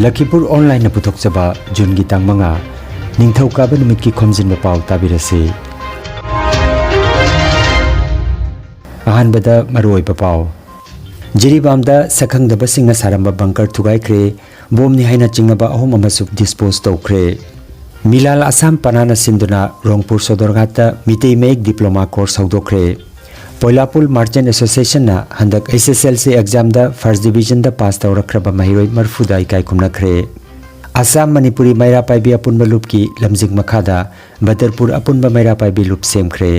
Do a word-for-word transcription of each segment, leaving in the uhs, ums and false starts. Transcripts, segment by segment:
ꯂꯈꯤꯄꯨꯔ ꯑꯣꯟꯂꯥꯏꯟꯅ ꯄꯨꯊꯣꯛꯆꯕ ꯖꯨꯟꯒꯤ ꯇꯥꯡ ꯃꯉꯥ, ꯅꯤꯡꯊꯧꯀꯥꯕ ꯅꯨꯃꯤꯠꯀꯤ ꯈꯣꯝꯖꯤꯟꯕ ꯄꯥꯎ ꯇꯥꯕꯤꯔꯁꯤ꯫ ꯑꯍꯥꯟꯕꯗ ꯃꯔꯨꯑꯣꯏꯕ ꯄꯥꯎ꯫ ꯖꯤꯔꯤꯕꯥꯝꯗ ꯁꯛꯈꯪꯗꯕꯁꯤꯡꯅ ꯁꯥꯔꯝꯕ ꯕꯪꯀꯔ ꯊꯨꯒꯥꯏꯈ꯭ꯔꯦ, ꯕꯣꯝꯅꯤ ꯍꯥꯏꯅ ꯆꯤꯡꯅꯕ ꯑꯍꯨꯝ ꯑꯃꯁꯨ ꯗꯤꯁꯄꯣꯖ ꯇꯧꯈ꯭ꯔꯦ꯫ ꯃꯤꯂꯥꯜ ꯑꯁꯥꯝ ꯄꯅꯥꯅ ꯁꯤꯟꯗꯨꯅ ꯔꯣꯡꯄꯨꯔ ꯁꯣꯗꯣꯔꯒꯥꯠꯇ ꯃꯤꯇꯩ ꯃꯌꯦꯛ ꯗꯤꯄ꯭ꯂꯣꯃꯥ ꯀꯣꯔꯁ ꯍꯧꯗꯣꯛꯈ꯭ꯔꯦ꯫ ꯄꯣꯏꯂꯥꯄꯨꯜ ꯃꯥꯔꯆꯦꯟ ꯑꯦꯁꯣꯁꯤꯌꯦꯁꯟꯅ ꯍꯟꯗꯛ ꯑꯩꯆ ꯑꯦꯁ ꯑꯦꯜ ꯁꯤ ꯑꯦꯛꯖꯥꯝꯗ ꯐꯥꯔꯁ ꯗꯤꯕꯤꯖꯟꯗ ꯄꯥꯁ ꯇꯧꯔꯛꯈ꯭ꯔꯕ ꯃꯍꯩꯔꯣꯏ ꯃꯔꯤꯐꯨꯗ ꯏꯀꯥꯏ ꯈꯨꯝꯅꯈ꯭ꯔꯦ꯫ ꯑꯁꯥꯝ ꯃꯅꯤꯄꯨꯔꯤ ꯃꯩꯔꯥ ꯄꯥꯏꯕꯤ ꯑꯄꯨꯟꯕ ꯂꯨꯞꯀꯤ ꯂꯝꯖꯤꯡ ꯃꯈꯥꯗ ꯕꯗꯔꯄꯨꯔ ꯑꯄꯨꯟꯕ ꯃꯩꯔꯥ ꯄꯥꯏꯕꯤ ꯂꯨꯞ ꯁꯦꯝꯈ꯭ꯔꯦ꯫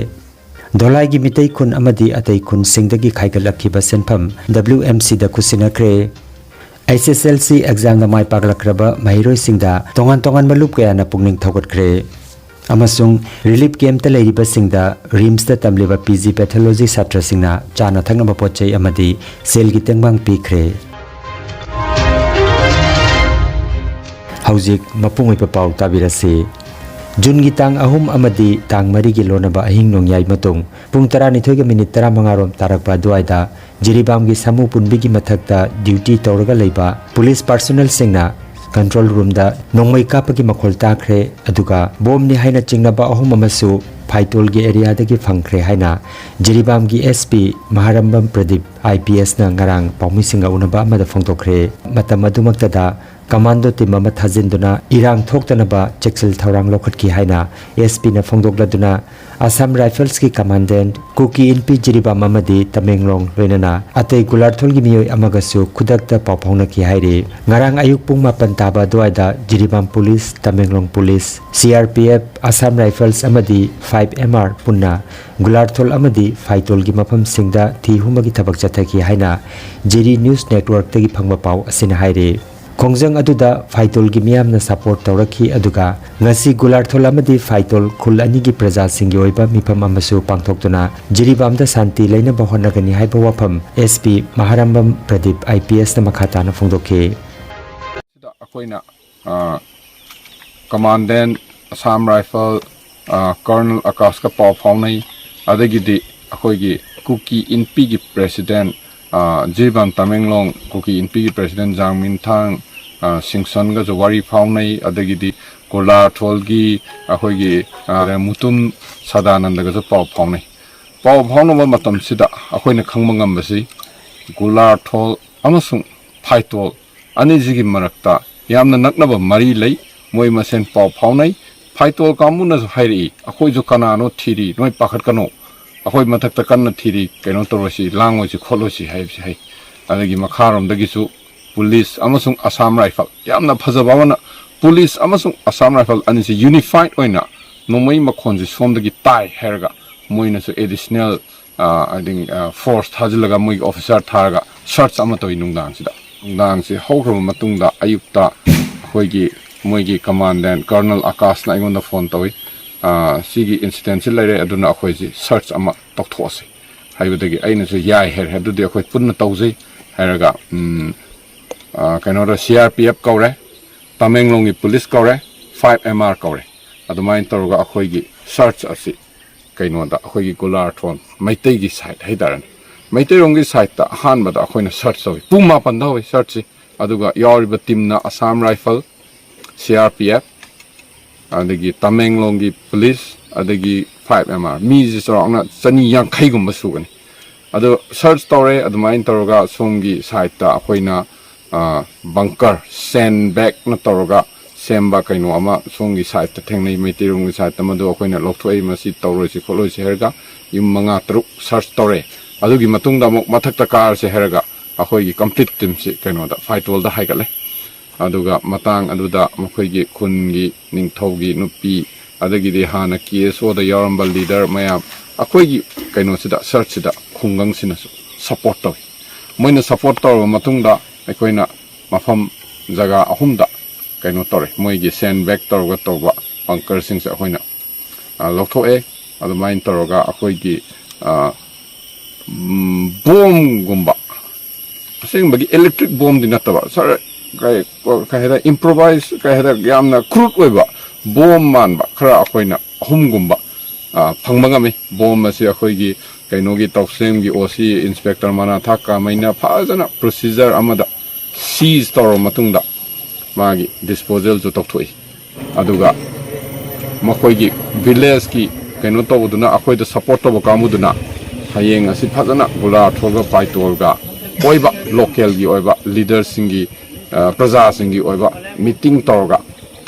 ꯙꯣꯂꯥꯏꯒꯤ ꯃꯤꯇꯩ ꯈꯨꯟ ꯑꯃꯗꯤ ꯑꯇꯩ ꯈꯨꯟꯁꯤꯡꯗꯒꯤ ꯈꯥꯏꯒꯠꯂꯛꯈꯤꯕ ꯁꯦꯟꯐꯝ ꯗꯕ꯭ꯂꯤꯎ ꯑꯦꯝ ꯁꯤꯗ ꯈꯨꯠꯁꯤꯟꯅꯈ꯭ꯔꯦ꯫ ꯑꯩꯆ ꯑꯦꯁ ꯑꯦꯜ ꯁꯤ ꯑꯦꯛꯖꯥꯝꯗ ꯃꯥꯏ ꯄꯥꯛꯂꯛꯈ꯭ꯔꯕ ꯃꯍꯩꯔꯣꯏꯁꯤꯡꯗ ꯇꯣꯉꯥꯟ ꯇꯣꯉꯥꯟꯕ ꯂꯨꯞ ꯀꯌꯥꯅ ꯄꯨꯛꯅꯤꯡ ꯊꯧꯒꯠꯈ꯭ꯔꯦ꯫ ꯑꯃꯁꯨꯡ ꯔꯤꯂꯤꯐ ꯀꯦꯝꯞꯇ ꯂꯩꯔꯤꯕꯁꯤꯡꯗ ꯔꯤꯝꯁꯇ ꯇꯝꯂꯤꯕ ꯄꯤ ꯖꯤ ꯄꯦꯊꯣꯂꯣꯖꯤ ꯁꯥꯇ꯭ꯔꯁꯤꯡꯅ ꯆꯥꯅ ꯊꯛꯅꯕ ꯄꯣꯠ ꯆꯩ ꯑꯃꯗꯤ ꯁꯦꯜꯒꯤ ꯇꯦꯡꯕꯥꯡ ꯄꯤꯈ꯭ꯔꯦ꯫ ꯍꯧꯖꯤꯛ ꯃꯄꯨꯡ ꯑꯣꯏꯕ ꯄꯥꯎ ꯇꯥꯕꯤꯔꯁꯤ꯫ ꯖꯨꯟꯒꯤ ꯇꯥꯡ ꯑꯍꯨꯝ ꯑꯃꯗꯤ ꯇꯥꯡ ꯃꯔꯤꯒꯤ ꯂꯣꯟꯅꯕ ꯑꯍꯤꯡ ꯅꯣꯡꯌꯥꯏ ꯃꯇꯨꯡ ꯄꯨꯡ ꯇꯔꯥꯅꯤꯊꯣꯏꯒ ꯃꯤꯅꯤꯠ ꯇꯔꯥꯃꯉꯥ ꯔꯣꯝ ꯇꯥꯔꯛꯄ ꯑꯗꯨꯋꯥꯏꯗ ꯖꯤꯔꯤꯕꯥꯝꯒꯤ ꯁꯥꯃꯨ ꯄꯨꯟꯕꯤꯒꯤ ꯃꯊꯛꯇ ꯗ꯭ꯌꯨꯇꯤ ꯇꯧꯔꯒ ꯂꯩꯕ ꯄꯨꯂꯤꯁ ꯄꯥꯔꯁꯣꯅꯦꯜꯁꯤꯡꯅ ꯀꯟꯇ꯭ꯔꯣꯜ ꯔꯨꯝꯗ ꯅꯣꯡꯃꯩ ꯀꯥꯞꯄꯒꯤ ꯃꯈꯣꯜ ꯇꯥꯈ꯭ꯔꯦ꯫ ꯑꯗꯨꯒ ꯕꯣꯝꯅꯤ ꯍꯥꯏꯅ ꯆꯤꯡꯅꯕ ꯑꯍꯨꯝ ꯑꯃꯁꯨ ꯐꯥꯏꯇꯣꯜꯒꯤ ꯑꯦꯔꯤꯌꯥꯗꯒꯤ ꯐꯪꯈ꯭ꯔꯦ ꯍꯥꯏꯅ ꯖꯤꯔꯤꯕꯥꯝꯒꯤ S P ꯃꯍꯥꯔꯝꯕꯝ Pradeep I P ꯑꯦꯁꯅ ꯉꯔꯥꯡ ꯄꯥꯎꯃꯤꯁꯤꯡꯒ ꯎꯅꯕ ꯑꯃꯗ ꯐꯣꯡꯗꯣꯛꯈ꯭ꯔꯦ꯫ ꯃꯇꯝ ꯑꯗꯨꯃꯛꯇꯗ ꯀꯃꯥꯟꯗꯣ ꯇꯤꯝ ꯑꯃ ꯊꯥꯖꯤꯟꯗꯨꯅ ꯏꯔꯥꯡ ꯊꯣꯛꯇꯅꯕ ꯆꯦꯛꯁꯤꯜ ꯊꯧꯔꯥꯡ ꯂꯧꯈꯠꯈꯤ ꯍꯥꯏꯅ ꯑꯦꯁ ꯄꯤꯅ ꯐꯣꯡꯗꯣꯛꯂꯗꯨꯅ ꯑꯁꯥꯝ ꯔꯥꯏꯐꯜꯁꯀꯤ ꯀꯃꯥꯟꯗꯦꯟꯠ ꯀꯨꯀꯤ ꯏꯟꯄꯤ ꯖꯤꯔꯤꯕꯥꯝ ꯑꯃꯗꯤ ꯇꯃꯦꯡꯂꯣꯡ ꯂꯣꯏꯅꯅ ꯑꯇꯩ ꯒꯨꯂꯥꯔꯊꯣꯜꯒꯤ ꯃꯤꯑꯣꯏ ꯑꯃꯒꯁꯨ ꯈꯨꯗꯛꯇ ꯄꯥꯎ ꯐꯥꯎꯅꯈꯤ ꯍꯥꯏꯔꯤ꯫ ꯉꯔꯥꯡ ꯑꯌꯨꯛ ꯄꯨꯡ ꯃꯥꯄꯟ ꯇꯥꯕ ꯑꯗꯨꯋꯥꯏꯗ ꯖꯤꯔꯤꯕꯥꯝ ꯄꯨꯂꯤꯁ, ꯇꯃꯦꯡꯂꯣꯡ ꯄꯨꯂꯤꯁ, ꯁꯤ R P F, Assam rifles ꯑꯃꯗꯤ ꯐꯥꯏꯚ ꯑꯦꯝ ꯑꯥꯔ ꯄꯨꯟꯅ ꯒꯨꯂꯥꯔꯊꯣꯜ ꯑꯃꯗꯤ ꯐꯥꯏꯇꯣꯜꯒꯤ ꯃꯐꯝꯁꯤꯡꯗ ꯊꯤ ꯍꯨꯝꯕꯒꯤ ꯊꯕꯛ ꯆꯠꯊꯈꯤ ꯍꯥꯏꯅ ꯖꯤꯔꯤ ꯅ꯭ꯌꯨꯁ ꯅꯦꯠꯋꯥꯔꯛꯇꯒꯤ ꯐꯪꯕ ꯄꯥꯎ ꯑꯁꯤꯅ ꯍꯥꯏꯔꯤ꯫ ꯈꯣꯡꯖꯪ ꯑꯗꯨꯗ ꯐꯥꯏꯇꯣꯜꯒꯤ ꯃꯤꯌꯥꯝꯅ ꯁꯄꯣꯔꯠ ꯇꯧꯔꯛꯈꯤ, ꯑꯗꯨꯒ ꯉꯁꯤ ꯒꯨꯂꯥꯔꯊꯣꯜ ꯑꯃꯗꯤ ꯐꯥꯏꯇꯣꯜ ꯈꯨꯜ ꯑꯅꯤꯒꯤ ꯄ꯭ꯔꯖꯥꯁꯤꯡꯒꯤ ꯑꯣꯏꯕ ꯃꯤꯐꯝ ꯑꯃꯁꯨ ꯄꯥꯡꯊꯣꯛꯇꯨꯅ ꯖꯤꯔꯤꯕꯥꯝꯗ ꯁꯥꯟꯇꯤ ꯂꯩꯅꯕ ꯍꯣꯠꯅꯒꯅꯤ ꯍꯥꯏꯕ ꯋꯥꯐꯝ S P ꯃꯍꯥꯔꯝꯕꯝ Pradeep I P ꯑꯦꯁꯅ ꯃꯈꯥ ꯇꯥꯅ ꯐꯣꯡꯗꯣꯛꯈꯤ꯫ ꯁꯤꯗ ꯑꯩꯈꯣꯏꯅ, ꯑ, ꯀꯃꯥꯟꯗꯦꯟ, ꯑꯁꯥꯝ ꯔꯥꯏꯐꯜ, ꯑ, ꯀꯔꯅꯜ ꯑꯀꯥꯁꯀ ꯄꯥꯎ ꯐꯥꯎꯅꯩ꯫ ꯑꯗꯒꯤꯗꯤ ꯑꯩꯈꯣꯏꯒꯤ ꯀꯨꯀꯤ ꯏꯟꯄꯤꯒꯤ ꯄ꯭ꯔꯦꯁꯤꯗꯦꯟ, ꯑ, ꯖꯤꯔꯤꯕꯥꯝ ꯇꯃꯦꯡꯂꯣꯡ ꯀꯨꯀꯤ ꯏꯟꯄꯤꯒꯤ ꯄ꯭ꯔꯦꯁꯤꯗꯦꯟ ꯖꯥꯡꯃꯤꯟꯊꯥꯡ, ꯑ, ꯁꯤꯡꯁꯟꯒꯁꯨ ꯋꯥꯔꯤ ꯐꯥꯎꯅꯩ, ꯑꯗꯒꯤꯗꯤ ꯒꯨꯂꯥꯊꯣꯜꯒꯤ ꯑꯩꯈꯣꯏꯒꯤ, ꯑ, ꯃꯨꯇꯨꯝ ꯁꯗꯥꯅꯟꯗꯒꯁꯨ ꯄꯥꯎ ꯐꯥꯎꯅꯩ꯫ ꯄꯥꯎ ꯐꯥꯎꯅꯕ ꯃꯇꯝꯁꯤꯗ ꯑꯩꯈꯣꯏꯅ ꯈꯪꯕ ꯉꯝꯕꯁꯤ, ꯒꯨꯂꯥꯊꯣꯜ ꯑꯃꯁꯨꯡ ꯐꯥꯏꯇꯣꯜ ꯑꯅꯤꯁꯤꯒꯤ ꯃꯔꯛꯇ ꯌꯥꯝꯅ ꯅꯛꯅꯕ ꯃꯔꯤ ꯂꯩ꯫ ꯃꯣꯏ ꯃꯁꯦꯟ ꯄꯥꯎ ꯐꯥꯎꯅꯩ꯫ ꯐꯥꯏꯇꯣꯜ ꯀꯥꯡꯕꯨꯅꯁꯨ ꯍꯥꯏꯔꯛꯏ, "ꯑꯩꯈꯣꯏꯁꯨ ꯀꯅꯥꯅꯣ ꯊꯤꯔꯤ, ꯅꯣꯏ ꯄꯥꯈꯠꯀꯅꯨ, ꯑꯩꯈꯣꯏ ꯃꯊꯛꯇ ꯀꯟꯅ ꯊꯤꯔꯤ, ꯀꯩꯅꯣ ꯇꯧꯔꯣꯏꯁꯤ, ꯂꯥꯡꯉꯣꯏꯁꯤ, ꯈꯣꯠꯂꯣꯏꯁꯤ" ꯍꯥꯏꯕꯁꯤ ꯍꯥꯏ꯫ ꯑꯗꯒꯤ ꯃꯈꯥꯔꯣꯝꯗꯒꯤꯁꯨ ꯄꯨꯂꯤꯁ ꯑꯃꯁꯨꯡ ꯑꯁꯥꯝ ꯔꯥꯏꯐꯜ, ꯌꯥꯝꯅ ꯐꯖꯕ ꯑꯃꯅ, ꯄꯨꯂꯤꯁ ꯑꯃꯁꯨꯡ ꯑꯁꯥꯝ ꯔꯥꯏꯐꯜ ꯑꯅꯤꯁꯤ ꯌꯨꯅꯤꯐꯥꯏꯠ ꯑꯣꯏꯅ ꯅꯣꯡꯃꯩ ꯃꯈꯣꯟꯁꯤ ꯁꯣꯝꯗꯒꯤ ꯇꯥꯏ ꯍꯥꯏꯔꯒ ꯃꯣꯏꯅꯁꯨ ꯑꯦꯗꯤꯁꯅꯦꯜ, ꯑ, ꯑꯗꯒꯤ, ꯑ, ꯐꯣꯔꯁ ꯊꯥꯖꯤꯜꯂꯒ, ꯃꯣꯏꯒꯤ ꯑꯣꯐꯤꯁꯥꯔ ꯊꯥꯔꯒ ꯁꯔꯆ ꯑꯃ ꯇꯧꯏ ꯅꯨꯡꯗꯥꯡꯁꯤꯗ꯫ ꯅꯨꯡꯗꯥꯡꯁꯤ ꯍꯧꯈ꯭ꯔꯕ ꯃꯇꯨꯡꯗ ꯑꯌꯨꯛꯇ ꯑꯩꯈꯣꯏꯒꯤ, ꯃꯣꯏꯒꯤ ꯀꯃꯥꯟꯗꯦꯟ ꯀꯔꯅꯜ ꯑꯀꯥꯁꯅ ꯑꯩꯉꯣꯟꯗ ꯐꯣꯟ ꯇꯧꯏ꯫ "ꯑ, ꯁꯤꯒꯤ ꯏꯟꯁꯤꯗꯦꯟꯁꯤ ꯂꯩꯔꯦ, ꯑꯗꯨꯅ ꯑꯩꯈꯣꯏꯁꯤ ꯁꯔꯆ ꯑꯃ ꯇꯧꯊꯣꯛꯑꯁꯤ" ꯍꯥꯏꯕꯗꯒꯤ ꯑꯩꯅꯁꯨ ꯌꯥꯏ ꯍꯥꯏꯔꯦ, "ꯑꯗꯨꯗꯤ ꯑꯩꯈꯣꯏ ꯄꯨꯟꯅ ꯇꯧꯖꯩ" ꯍꯥꯏꯔꯒ, ꯎꯝ, ꯑ, ꯀꯩꯅꯣꯗ ꯁꯤ ꯑꯥꯔ ꯄꯤ ꯑꯦꯐ ꯀꯧꯔꯦ, ꯇꯃꯦꯡꯂꯣꯡꯒꯤ ꯄꯨꯂꯤꯁ ꯀꯧꯔꯦ, ꯐꯥꯏꯚ ꯑꯦꯝ ꯑꯥꯔ ꯀꯧꯔꯦ꯫ ꯑꯗꯨꯃꯥꯏꯅ ꯇꯧꯔꯒ ꯑꯩꯈꯣꯏꯒꯤ ꯁꯔꯆ ꯑꯁꯤ ꯀꯩꯅꯣꯗ, ꯑꯩꯈꯣꯏꯒꯤ ꯒꯨꯂꯥꯔꯊꯣꯟ ꯃꯩꯇꯩꯒꯤ ꯁꯥꯏꯠ ꯍꯥꯏꯇꯥꯔꯦꯅꯦ, ꯃꯩꯇꯩꯔꯣꯝꯒꯤ ꯁꯥꯏꯠꯇ ꯑꯍꯥꯟꯕꯗ ꯑꯩꯈꯣꯏꯅ ꯁꯔꯆ ꯇꯧꯏ꯫ ꯄꯨꯡ ꯃꯥꯄꯟꯗ ꯍꯧꯏ ꯁꯔꯆꯁꯤ꯫ ꯑꯗꯨꯒ ꯌꯥꯎꯔꯤꯕ ꯇꯤꯝꯅ Assam rifle, C R P F, ꯑꯗꯒꯤ ꯇꯃꯦꯡꯂꯣꯡꯒꯤ ꯄꯨꯂꯤꯁ, ꯑꯗꯒꯤ ꯐꯥꯏꯚ ꯑꯦꯝ ꯑꯥꯔ, ꯃꯤꯁꯦ ꯆꯥꯎꯔꯥꯛꯅ ꯆꯅꯤ ꯌꯥꯡꯈꯩꯒꯨꯝꯕ ꯁꯨꯒꯅꯤ꯫ ꯑꯗꯣ ꯁꯔꯆ ꯇꯧꯔꯦ꯫ ꯑꯗꯨꯃꯥꯏꯅ ꯇꯧꯔꯒ ꯁꯣꯝꯒꯤ ꯁꯥꯏꯠꯇ ꯑꯩꯈꯣꯏꯅ, ꯑ, ꯕꯪꯀꯔ, ꯁꯦꯟ ꯕꯦꯒꯅ ꯇꯧꯔꯒ ꯁꯦꯝꯕ ꯀꯩꯅꯣ ꯑꯃ ꯁꯣꯝꯒꯤ ꯁꯥꯏꯠꯇ ꯊꯦꯡꯅꯩ, ꯃꯩꯇꯩꯔꯣꯝꯒꯤ ꯁꯥꯏꯠꯇ꯫ ꯃꯗꯨ ꯑꯩꯈꯣꯏꯅ ꯂꯧꯊꯣꯛꯏ, ꯃꯁꯤ ꯇꯧꯔꯣꯏꯁꯤ ꯈꯣꯠꯂꯣꯏꯁꯤ ꯍꯥꯏꯔꯒ ꯌꯨꯝ ꯃꯉꯥ ꯇꯔꯨꯛ ꯁꯔꯆ ꯇꯧꯔꯦ꯫ ꯑꯗꯨꯒꯤ ꯃꯇꯨꯡꯗ ꯑꯃꯨꯛ ꯃꯊꯛꯇ ꯀꯥꯔꯁꯦ ꯍꯥꯏꯔꯒ ꯑꯩꯈꯣꯏꯒꯤ ꯀꯝꯄ꯭ꯂꯤꯠ ꯇꯤꯝꯁꯤ ꯀꯩꯅꯣꯗ, ꯐꯥꯏꯇꯣꯜꯗ ꯍꯥꯏꯒꯠꯂꯦ꯫ ꯑꯗꯨꯒ ꯃꯇꯥꯡ ꯑꯗꯨꯗ ꯃꯈꯣꯏꯒꯤ ꯈꯨꯟꯒꯤ ꯅꯤꯡꯊꯧꯒꯤ ꯅꯨꯄꯤ, ꯑꯗꯒꯤꯗꯤ ꯍꯥꯟꯅ ꯀꯦ ꯑꯦꯁ ꯑꯣꯗ ꯌꯥꯎꯔꯝꯕ ꯂꯤꯗꯔ ꯃꯌꯥꯝ ꯑꯩꯈꯣꯏꯒꯤ ꯀꯩꯅꯣꯁꯤꯗ, ꯁꯔꯆꯁꯤꯗ ꯈꯨꯡꯒꯪꯁꯤꯅꯁꯨ ꯁꯞꯄꯣꯔꯠ ꯇꯧꯏ꯫ ꯃꯣꯏꯅ ꯁꯞꯄꯣꯔꯠ ꯇꯧꯔꯕ ꯃꯇꯨꯡꯗ ꯑꯩꯈꯣꯏꯅ ꯃꯐꯝ ꯖꯒꯥ ꯑꯍꯨꯝꯗ ꯀꯩꯅꯣ ꯇꯧꯔꯦ, ꯃꯣꯏꯒꯤ ꯁꯦꯟ ꯕꯦꯛ ꯇꯧꯔꯒ ꯇꯧꯕ ꯕꯪꯀꯔꯁꯤꯡꯁꯦ ꯑꯩꯈꯣꯏꯅ, ꯑ, ꯂꯧꯊꯣꯛꯑꯦ꯫ ꯑꯗꯨꯃꯥꯏꯅ ꯇꯧꯔꯒ ꯑꯩꯈꯣꯏꯒꯤ, ꯑ, ꯎꯝ, ꯕꯣꯝꯒꯨꯝꯕ, ꯑꯁꯦꯡꯕꯒꯤ ꯏꯂꯦꯛꯇ꯭ꯔꯤꯛ ꯕꯣꯝꯗꯤ ꯅꯠꯇꯕ, ꯁꯥꯔ, ꯀꯩ, ꯀꯩ ꯍꯥꯏꯇꯥꯔꯦ, ꯏꯝꯄ꯭ꯔꯣꯚꯥꯏꯁ, ꯀꯩ ꯍꯥꯏꯇꯥꯔꯦ, ꯌꯥꯝꯅ ꯀ꯭ꯔꯨꯠ ꯑꯣꯏꯕ ꯕꯣꯝ ꯃꯥꯟꯕ ꯈꯔ ꯑꯩꯈꯣꯏꯅ ꯑꯍꯨꯝꯒꯨꯝꯕ, ꯑ, ꯐꯪꯕ ꯉꯝꯃꯤ꯫ ꯕꯣꯝ ꯑꯁꯤ ꯑꯩꯈꯣꯏꯒꯤ ꯀꯩꯅꯣꯒꯤ ꯇꯧꯁꯦꯝꯒꯤ ꯑꯣ ꯁꯤ ꯏꯟꯁꯄꯦꯛꯇꯔ ꯃꯅꯥ ꯊꯥꯛ ꯀꯥꯃꯩꯅ ꯐꯖꯅ ꯄ꯭ꯔꯣꯁꯤꯖꯔ ꯑꯃꯗ ꯁꯤꯖ ꯇꯧꯔꯕ ꯃꯇꯨꯡꯗ, ꯃꯥꯒꯤ ꯗꯤꯁꯄꯣꯖꯦꯜꯁꯨ ꯇꯧꯊꯣꯛꯏ꯫ ꯑꯗꯨꯒ ꯃꯈꯣꯏꯒꯤ ꯚꯤꯂꯦꯖꯀꯤ ꯀꯩꯅꯣ ꯇꯧꯕꯗꯨꯅ, ꯑꯩꯈꯣꯏꯗ ꯁꯞꯄꯣꯔꯠ ꯇꯧꯕ ꯀꯥꯡꯕꯨꯗꯨꯅ ꯍꯌꯦꯡ ꯑꯁꯤ ꯐꯖꯅ ꯒꯨꯂꯥꯊꯣꯜꯒ ꯐꯥꯏꯇꯣꯜꯒ ꯑꯣꯏꯕ ꯂꯣꯀꯦꯜꯒꯤ ꯑꯣꯏꯕ ꯂꯤꯗꯔꯁꯤꯡꯒꯤ, ꯑ, ꯄ꯭ꯔꯖꯥꯁꯤꯡꯒꯤ ꯑꯣꯏꯕ ꯃꯤꯇꯤꯡ ꯇꯧꯔꯒ,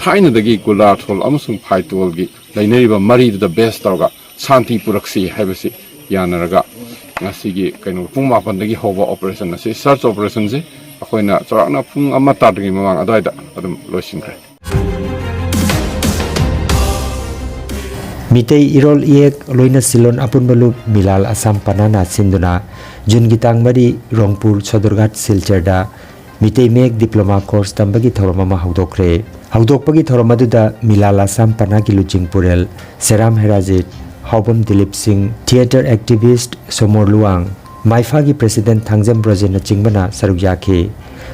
ꯊꯥꯏꯅꯗꯒꯤ ꯒꯨꯂꯥꯊꯣꯜ ꯑꯃꯁꯨꯡ ꯐꯥꯏꯇꯣꯜꯒꯤ ꯂꯩꯅꯔꯤꯕ ꯃꯔꯤꯗꯨꯗ ꯕꯦꯁ ꯇꯧꯔꯒ ꯁꯥꯟꯇꯤ ꯄꯨꯔꯛꯁꯤ ꯍꯥꯏꯕꯁꯤ ꯌꯥꯅꯔꯒ, ꯉꯁꯤꯒꯤ ꯀꯩꯅꯣ ꯄꯨꯡ ꯃꯥꯄꯟꯗꯒꯤ ꯍꯧꯕ ꯑꯣꯄꯔꯦꯁꯟ ꯑꯁꯤ, ꯁꯔꯆ ꯑꯣꯄꯔꯦꯁꯟꯁꯤ ꯑꯩꯈꯣꯏꯅ ꯆꯥꯎꯔꯥꯛꯅ ꯄꯨꯡ ꯑꯃ ꯇꯥꯗ꯭ꯔꯤꯉꯩ ꯃꯃꯥꯡ ꯑꯗꯨꯋꯥꯏꯗ ꯑꯗꯨꯝ ꯂꯣꯏꯁꯤꯟꯈ꯭ꯔꯦ꯫ ꯃꯤꯇꯩ ꯏꯔꯣꯜ ꯏꯌꯦꯛ ꯂꯣꯏꯅ ꯁꯤꯜꯂꯣꯟ ꯑꯄꯨꯟꯕ ꯂꯨꯞ ꯃꯤꯂꯥꯜ ꯑꯁꯥꯝ ꯄꯅꯥꯅ ꯁꯤꯟꯗꯨꯅ ꯖꯨꯟꯒꯤ ꯇꯥꯡ ꯃꯔꯤ ꯔꯣꯡꯄꯨꯔ ꯁꯣꯗꯔꯒꯥꯠ ꯁꯤꯜꯆꯔꯗ ꯃꯤꯇꯩ ꯃꯌꯦꯛ ꯗꯤꯄ꯭ꯂꯣꯃꯥ ꯀꯣꯔꯁ ꯇꯝꯕꯒꯤ ꯊꯧꯔꯝ ꯑꯃ ꯍꯧꯗꯣꯛꯈ꯭ꯔꯦ꯫ ꯍꯧꯗꯣꯛꯄꯒꯤ ꯊꯧꯔꯝ ꯑꯗꯨꯗ ꯃꯤꯂꯥꯜ ꯑꯁꯥꯝ ꯄꯅꯥꯒꯤ ꯂꯨꯆꯤꯡ ꯄꯨꯔꯦꯜ ꯁꯦꯔꯥꯝ ꯍꯦꯔꯥꯖꯤꯠ, ꯍꯥꯎꯕꯝ ꯗꯤꯂꯤꯞ ꯁꯤꯡ, ꯊꯤꯌꯦꯇꯔ ꯑꯦꯛꯇꯤꯚꯤꯁ꯭ꯠ ꯁꯣꯃꯣꯔ ꯂꯨꯋꯥꯡ, ꯃꯥꯏꯐꯥꯒꯤ ꯄ꯭ꯔꯦꯁꯤꯗꯦꯟꯠ ꯊꯥꯡꯖꯝ ꯕ꯭ꯔꯣꯖꯦꯟꯅꯆꯤꯡꯕꯅ ꯁꯔꯨꯛ ꯌꯥꯈꯤ꯫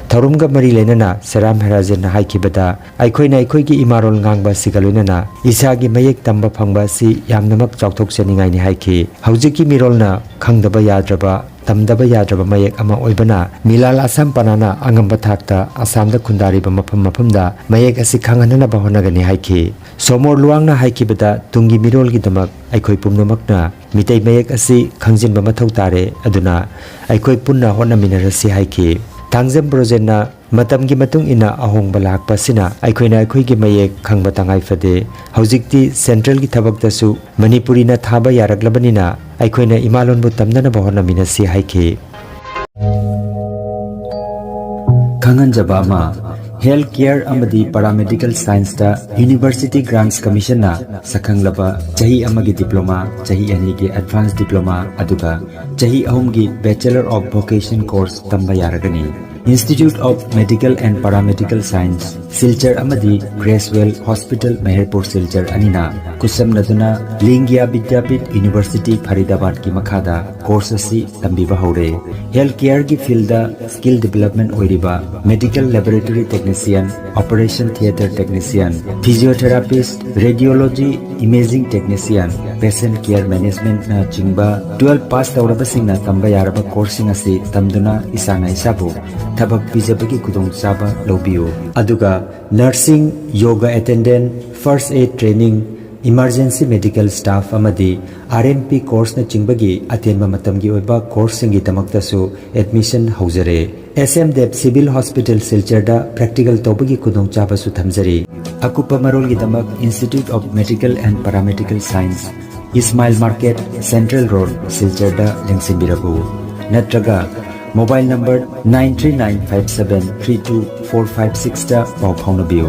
ꯊꯧꯔꯝꯒ ꯃꯔꯤ ꯂꯩꯅꯅ ꯁꯦꯔꯥꯝ ꯍꯦꯔꯥꯖꯦꯟꯅ ꯍꯥꯏꯈꯤꯕꯗ, ꯑꯩꯈꯣꯏꯅ ꯑꯩꯈꯣꯏꯒꯤ ꯏꯃꯥꯔꯣꯜ ꯉꯥꯡꯕ ꯑꯁꯤꯒ ꯂꯣꯏꯅꯅ ꯏꯁꯥꯒꯤ ꯃꯌꯦꯛ ꯇꯝꯕ ꯐꯪꯕ ꯑꯁꯤ ꯌꯥꯝꯅꯃꯛ ꯆꯥꯎꯊꯣꯛꯆꯅꯤꯡꯉꯥꯏꯅꯤ ꯍꯥꯏꯈꯤ꯫ ꯍꯧꯖꯤꯛꯀꯤ ꯃꯤꯔꯣꯜꯅ ꯈꯪꯗꯕ ꯌꯥꯗ꯭ꯔꯕ, ꯇꯝꯗꯕ ꯌꯥꯗ꯭ꯔꯕ ꯃꯌꯦꯛ ꯑꯃ ꯑꯣꯏꯕꯅ, ꯃꯤꯂꯥꯜ ꯑꯁꯥꯝ ꯄꯅꯥꯅ ꯑꯉꯝꯕ ꯊꯥꯛꯇ ꯑꯁꯥꯝꯗ ꯈꯨꯟꯗꯥꯔꯤꯕ ꯃꯐꯝ ꯃꯐꯝꯗ ꯃꯌꯦꯛ ꯑꯁꯤ ꯈꯪꯍꯟꯅꯅꯕ ꯍꯣꯠꯅꯒꯅꯤ ꯍꯥꯏꯈꯤ꯫ ꯁꯣꯃꯣꯔ ꯂꯨꯋꯥꯡꯅ ꯍꯥꯏꯈꯤꯕꯗ, ꯇꯨꯡꯒꯤ ꯃꯤꯔꯣꯜꯒꯤꯗꯃꯛ ꯑꯩꯈꯣꯏ ꯄꯨꯝꯅꯃꯛꯅ ꯃꯤꯇꯩ ꯃꯌꯦꯛ ꯑꯁꯤ ꯈꯪꯖꯤꯟꯕ ꯃꯊꯧ ꯇꯥꯔꯦ, ꯑꯗꯨꯅ ꯑꯩꯈꯣꯏ ꯄꯨꯟꯅ ꯍꯣꯠꯅꯃꯤꯟꯅꯔꯁꯤ ꯍꯥꯏꯈꯤ꯫ ꯊꯥꯡꯖꯝ ꯕ꯭ꯔꯣꯖꯦꯟꯅ ꯃꯇꯝꯒꯤ ꯃꯇꯨꯡ ꯏꯟꯅ ꯑꯍꯣꯡꯕ ꯂꯥꯛꯄ ꯑꯁꯤꯅ ꯑꯩꯈꯣꯏꯅ ꯑꯩꯈꯣꯏꯒꯤ ꯃꯌꯦꯛ ꯈꯪꯕ ꯇꯉꯥꯏ ꯐꯗꯦ꯫ ꯍꯧꯖꯤꯛꯇꯤ ꯁꯦꯟꯇ꯭ꯔꯦꯜꯒꯤ ꯊꯕꯛꯇꯁꯨ ꯃꯅꯤꯄꯨꯔꯤꯅ ꯊꯥꯕ ꯌꯥꯔꯛꯂꯕꯅꯤꯅ ꯑꯩꯈꯣꯏꯅ ꯏꯃꯥꯂꯣꯟꯕꯨ ꯇꯝꯅꯅꯕ ꯍꯣꯠꯅꯃꯤꯟꯅꯁꯤ ꯍꯥꯏꯈꯤ꯫ ꯈꯪꯍꯟꯖꯕ ꯑꯃ, ꯍꯦꯜꯊ ꯀꯦꯌꯔ ꯑꯃꯗꯤ ꯄꯦꯔꯥꯃꯦꯗꯤꯀꯦꯜ ꯁꯥꯏꯟꯁꯇ ꯌꯨꯅꯤꯚꯔꯁꯤꯇꯤ ꯒ꯭ꯔꯥꯟꯠꯁ ꯀꯃꯤꯁꯟꯅ ꯁꯛꯈꯪꯂꯕ ꯆꯍꯤ ꯑꯃꯒꯤ ꯗꯤꯄ꯭ꯂꯣꯃꯥ, ꯆꯍꯤ ꯑꯅꯤꯒꯤ ꯑꯦꯗꯚꯥꯟꯁ ꯗꯤꯄ꯭ꯂꯣꯃꯥ, ꯑꯗꯨꯒ ꯆꯍꯤ ꯑꯍꯨꯝꯒꯤ ꯕꯦꯆꯂꯔ ꯑꯣꯐ ꯚꯣꯀꯦꯁꯟ ꯀꯣꯔꯁ ꯇꯝꯕ ꯌꯥꯔꯒꯅꯤ꯫ Institute of Medical and Paramedical Science, Silchar ꯑꯃꯗꯤ ꯒ꯭ꯔꯦꯁꯋꯦꯜ ꯍꯣꯁꯄꯤꯇꯥꯜ ꯃꯦꯍꯔꯄꯨꯔ ꯁꯤꯜꯆꯔ ꯑꯅꯤꯅ ꯈꯨꯠꯁꯝꯅꯗꯨꯅ ꯂꯤꯡꯒꯤꯌꯥ ꯕꯤꯗ꯭ꯌꯥꯄꯤꯊ ꯌꯨꯅꯤꯚꯔꯁꯤꯇꯤ ꯐꯔꯤꯗꯥꯕꯥꯗꯀꯤ ꯃꯈꯥꯗ ꯀꯣꯔꯁ ꯑꯁꯤ ꯇꯝꯕꯤꯕ ꯍꯧꯔꯦ꯫ ꯍꯦꯜꯊ ꯀꯦꯌꯔꯒꯤ ꯐꯤꯜꯗ ꯁ꯭ꯀꯤꯜ ꯗꯤꯚꯦꯂꯞꯃꯦꯟꯠ ꯑꯣꯏꯔꯤꯕ medical laboratory technician, operation theatre technician, physiotherapist, radiology imaging technician, patient care ꯃꯦꯅꯦꯖꯃꯦꯟꯠꯅꯆꯤꯡꯕ ꯇꯨꯋꯦꯜꯐ ꯄꯥꯁ ꯇꯧꯔꯕꯁꯤꯡꯅ ꯇꯝꯕ ꯌꯥꯔꯕ ꯀꯣꯔꯁꯁꯤꯡ ꯑꯁꯤ ꯇꯝꯗꯨꯅ ꯏꯁꯥꯅ ꯏꯁꯥꯕꯨ ꯊꯕꯛ ꯄꯤꯖꯕꯒꯤ ꯈꯨꯗꯣꯡꯆꯥꯕ ꯂꯧꯕꯤꯌꯨ꯫ ꯑꯗꯨꯒ nursing, yoga attendant, first aid training, emergency medical staff ꯑꯃꯗꯤ R M P course ꯅꯆꯤꯡꯕꯒꯤ ꯑꯇꯦꯟꯕ ꯃꯇꯝꯒꯤ ꯑꯣꯏꯕ course ꯁꯤꯡꯒꯤꯗꯃꯛꯇꯁꯨ admission ꯍꯧꯖꯔꯦ꯫ S M Dev Civil Hospital ꯁꯤꯜꯆꯔꯗ practical ꯇꯧꯕꯒꯤ ꯈꯨꯗꯣꯡꯆꯥꯕꯁꯨ ꯊꯝꯖꯔꯤ꯫ ꯑꯀꯨꯞꯄ ꯃꯔꯣꯜꯒꯤꯗꯃꯛ Institute of Medical and Paramedical Science, Ismail Market, Central Road, ꯁꯤꯜꯆꯔꯗ ꯂꯦꯡꯁꯤꯟꯕꯤꯔꯛꯎ꯫ ꯅꯠꯇ꯭ꯔꯒ mobile number nine three nine five seven three two four five six ꯇ ꯄꯥꯎ ꯐꯥꯎꯅꯕꯤꯌꯨ꯫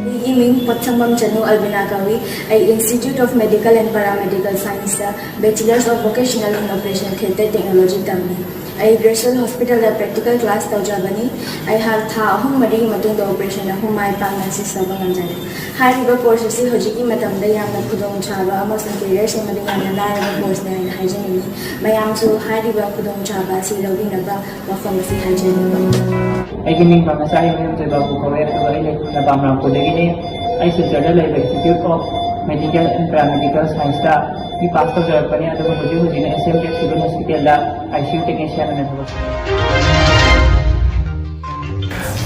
ꯑꯩꯒꯤ ꯃꯤꯡ ꯄꯣꯠꯁꯪꯕꯝ ꯆꯅꯨ ꯑꯜꯕꯤꯅꯥ ꯀꯧꯏ꯫ ꯑꯩ Institute of Medical and Paramedical Science ꯇ Bachelors of Vocational in Operation Theatre Technology ꯇꯝꯃꯤ꯫ ꯑꯩ ꯒ꯭ꯔꯦꯁꯨꯑꯦꯜ ꯍꯣꯁꯄꯤꯇꯥꯜꯗ practical class ꯇꯧꯖꯕꯅꯤ꯫ ꯑꯩꯍꯥꯛ ꯊꯥ ꯑꯍꯨꯝ ꯃꯔꯤꯒꯤ ꯃꯇꯨꯡꯗ operation ꯑꯍꯨꯝ ꯃꯥꯏ ꯄꯥꯛꯅ assist ꯇꯧꯕ ꯉꯝꯖꯔꯦ꯫ ꯍꯥꯏꯔꯤꯕ course ꯑꯁꯤ ꯍꯧꯖꯤꯛꯀꯤ ꯃꯇꯝꯗ ꯌꯥꯝꯅ ꯈꯨꯗꯣꯡꯆꯥꯕ ꯑꯃꯁꯨꯡ career ꯁꯦꯝꯕꯗ ꯌꯥꯝꯅ ꯂꯥꯏꯔꯕ course ꯅꯤ ꯍꯥꯏꯅ ꯍꯥꯏꯖꯅꯤꯡꯏ꯫ ꯃꯌꯥꯝꯁꯨ ꯍꯥꯏꯔꯤꯕ ꯈꯨꯗꯣꯡꯆꯥꯕ ꯑꯁꯤ ꯂꯧꯕꯤꯅꯕ ꯋꯥꯐꯝ ꯑꯁꯤ ꯍꯥꯏꯖꯔꯤ꯫ ꯑꯩꯒꯤ ꯃꯤꯡ ꯄꯥꯝꯅꯆꯥ ꯏꯕꯦꯝ ꯊꯣꯏꯕ ꯀꯧꯋꯦ, ꯑꯗꯨꯒ ꯑꯩ ꯂꯩꯐꯝꯅ ꯕꯥꯝꯔꯥꯝꯄꯨꯔꯗꯒꯤꯅꯤ꯫ ꯑꯩ ꯁꯤꯜꯆꯔꯗ ꯂꯩꯕ Institute of Medical and Paramedical Science ꯇ B pass ꯇꯧꯖꯔꯛꯄꯅꯤ, ꯑꯗꯨꯒ ꯍꯧꯖꯤꯛ ꯍꯧꯖꯤꯛꯅ S M Dev Civil Hospital the I C U technician ꯑꯣꯏꯅ ꯊꯕꯛ ꯇꯧꯔꯤ꯫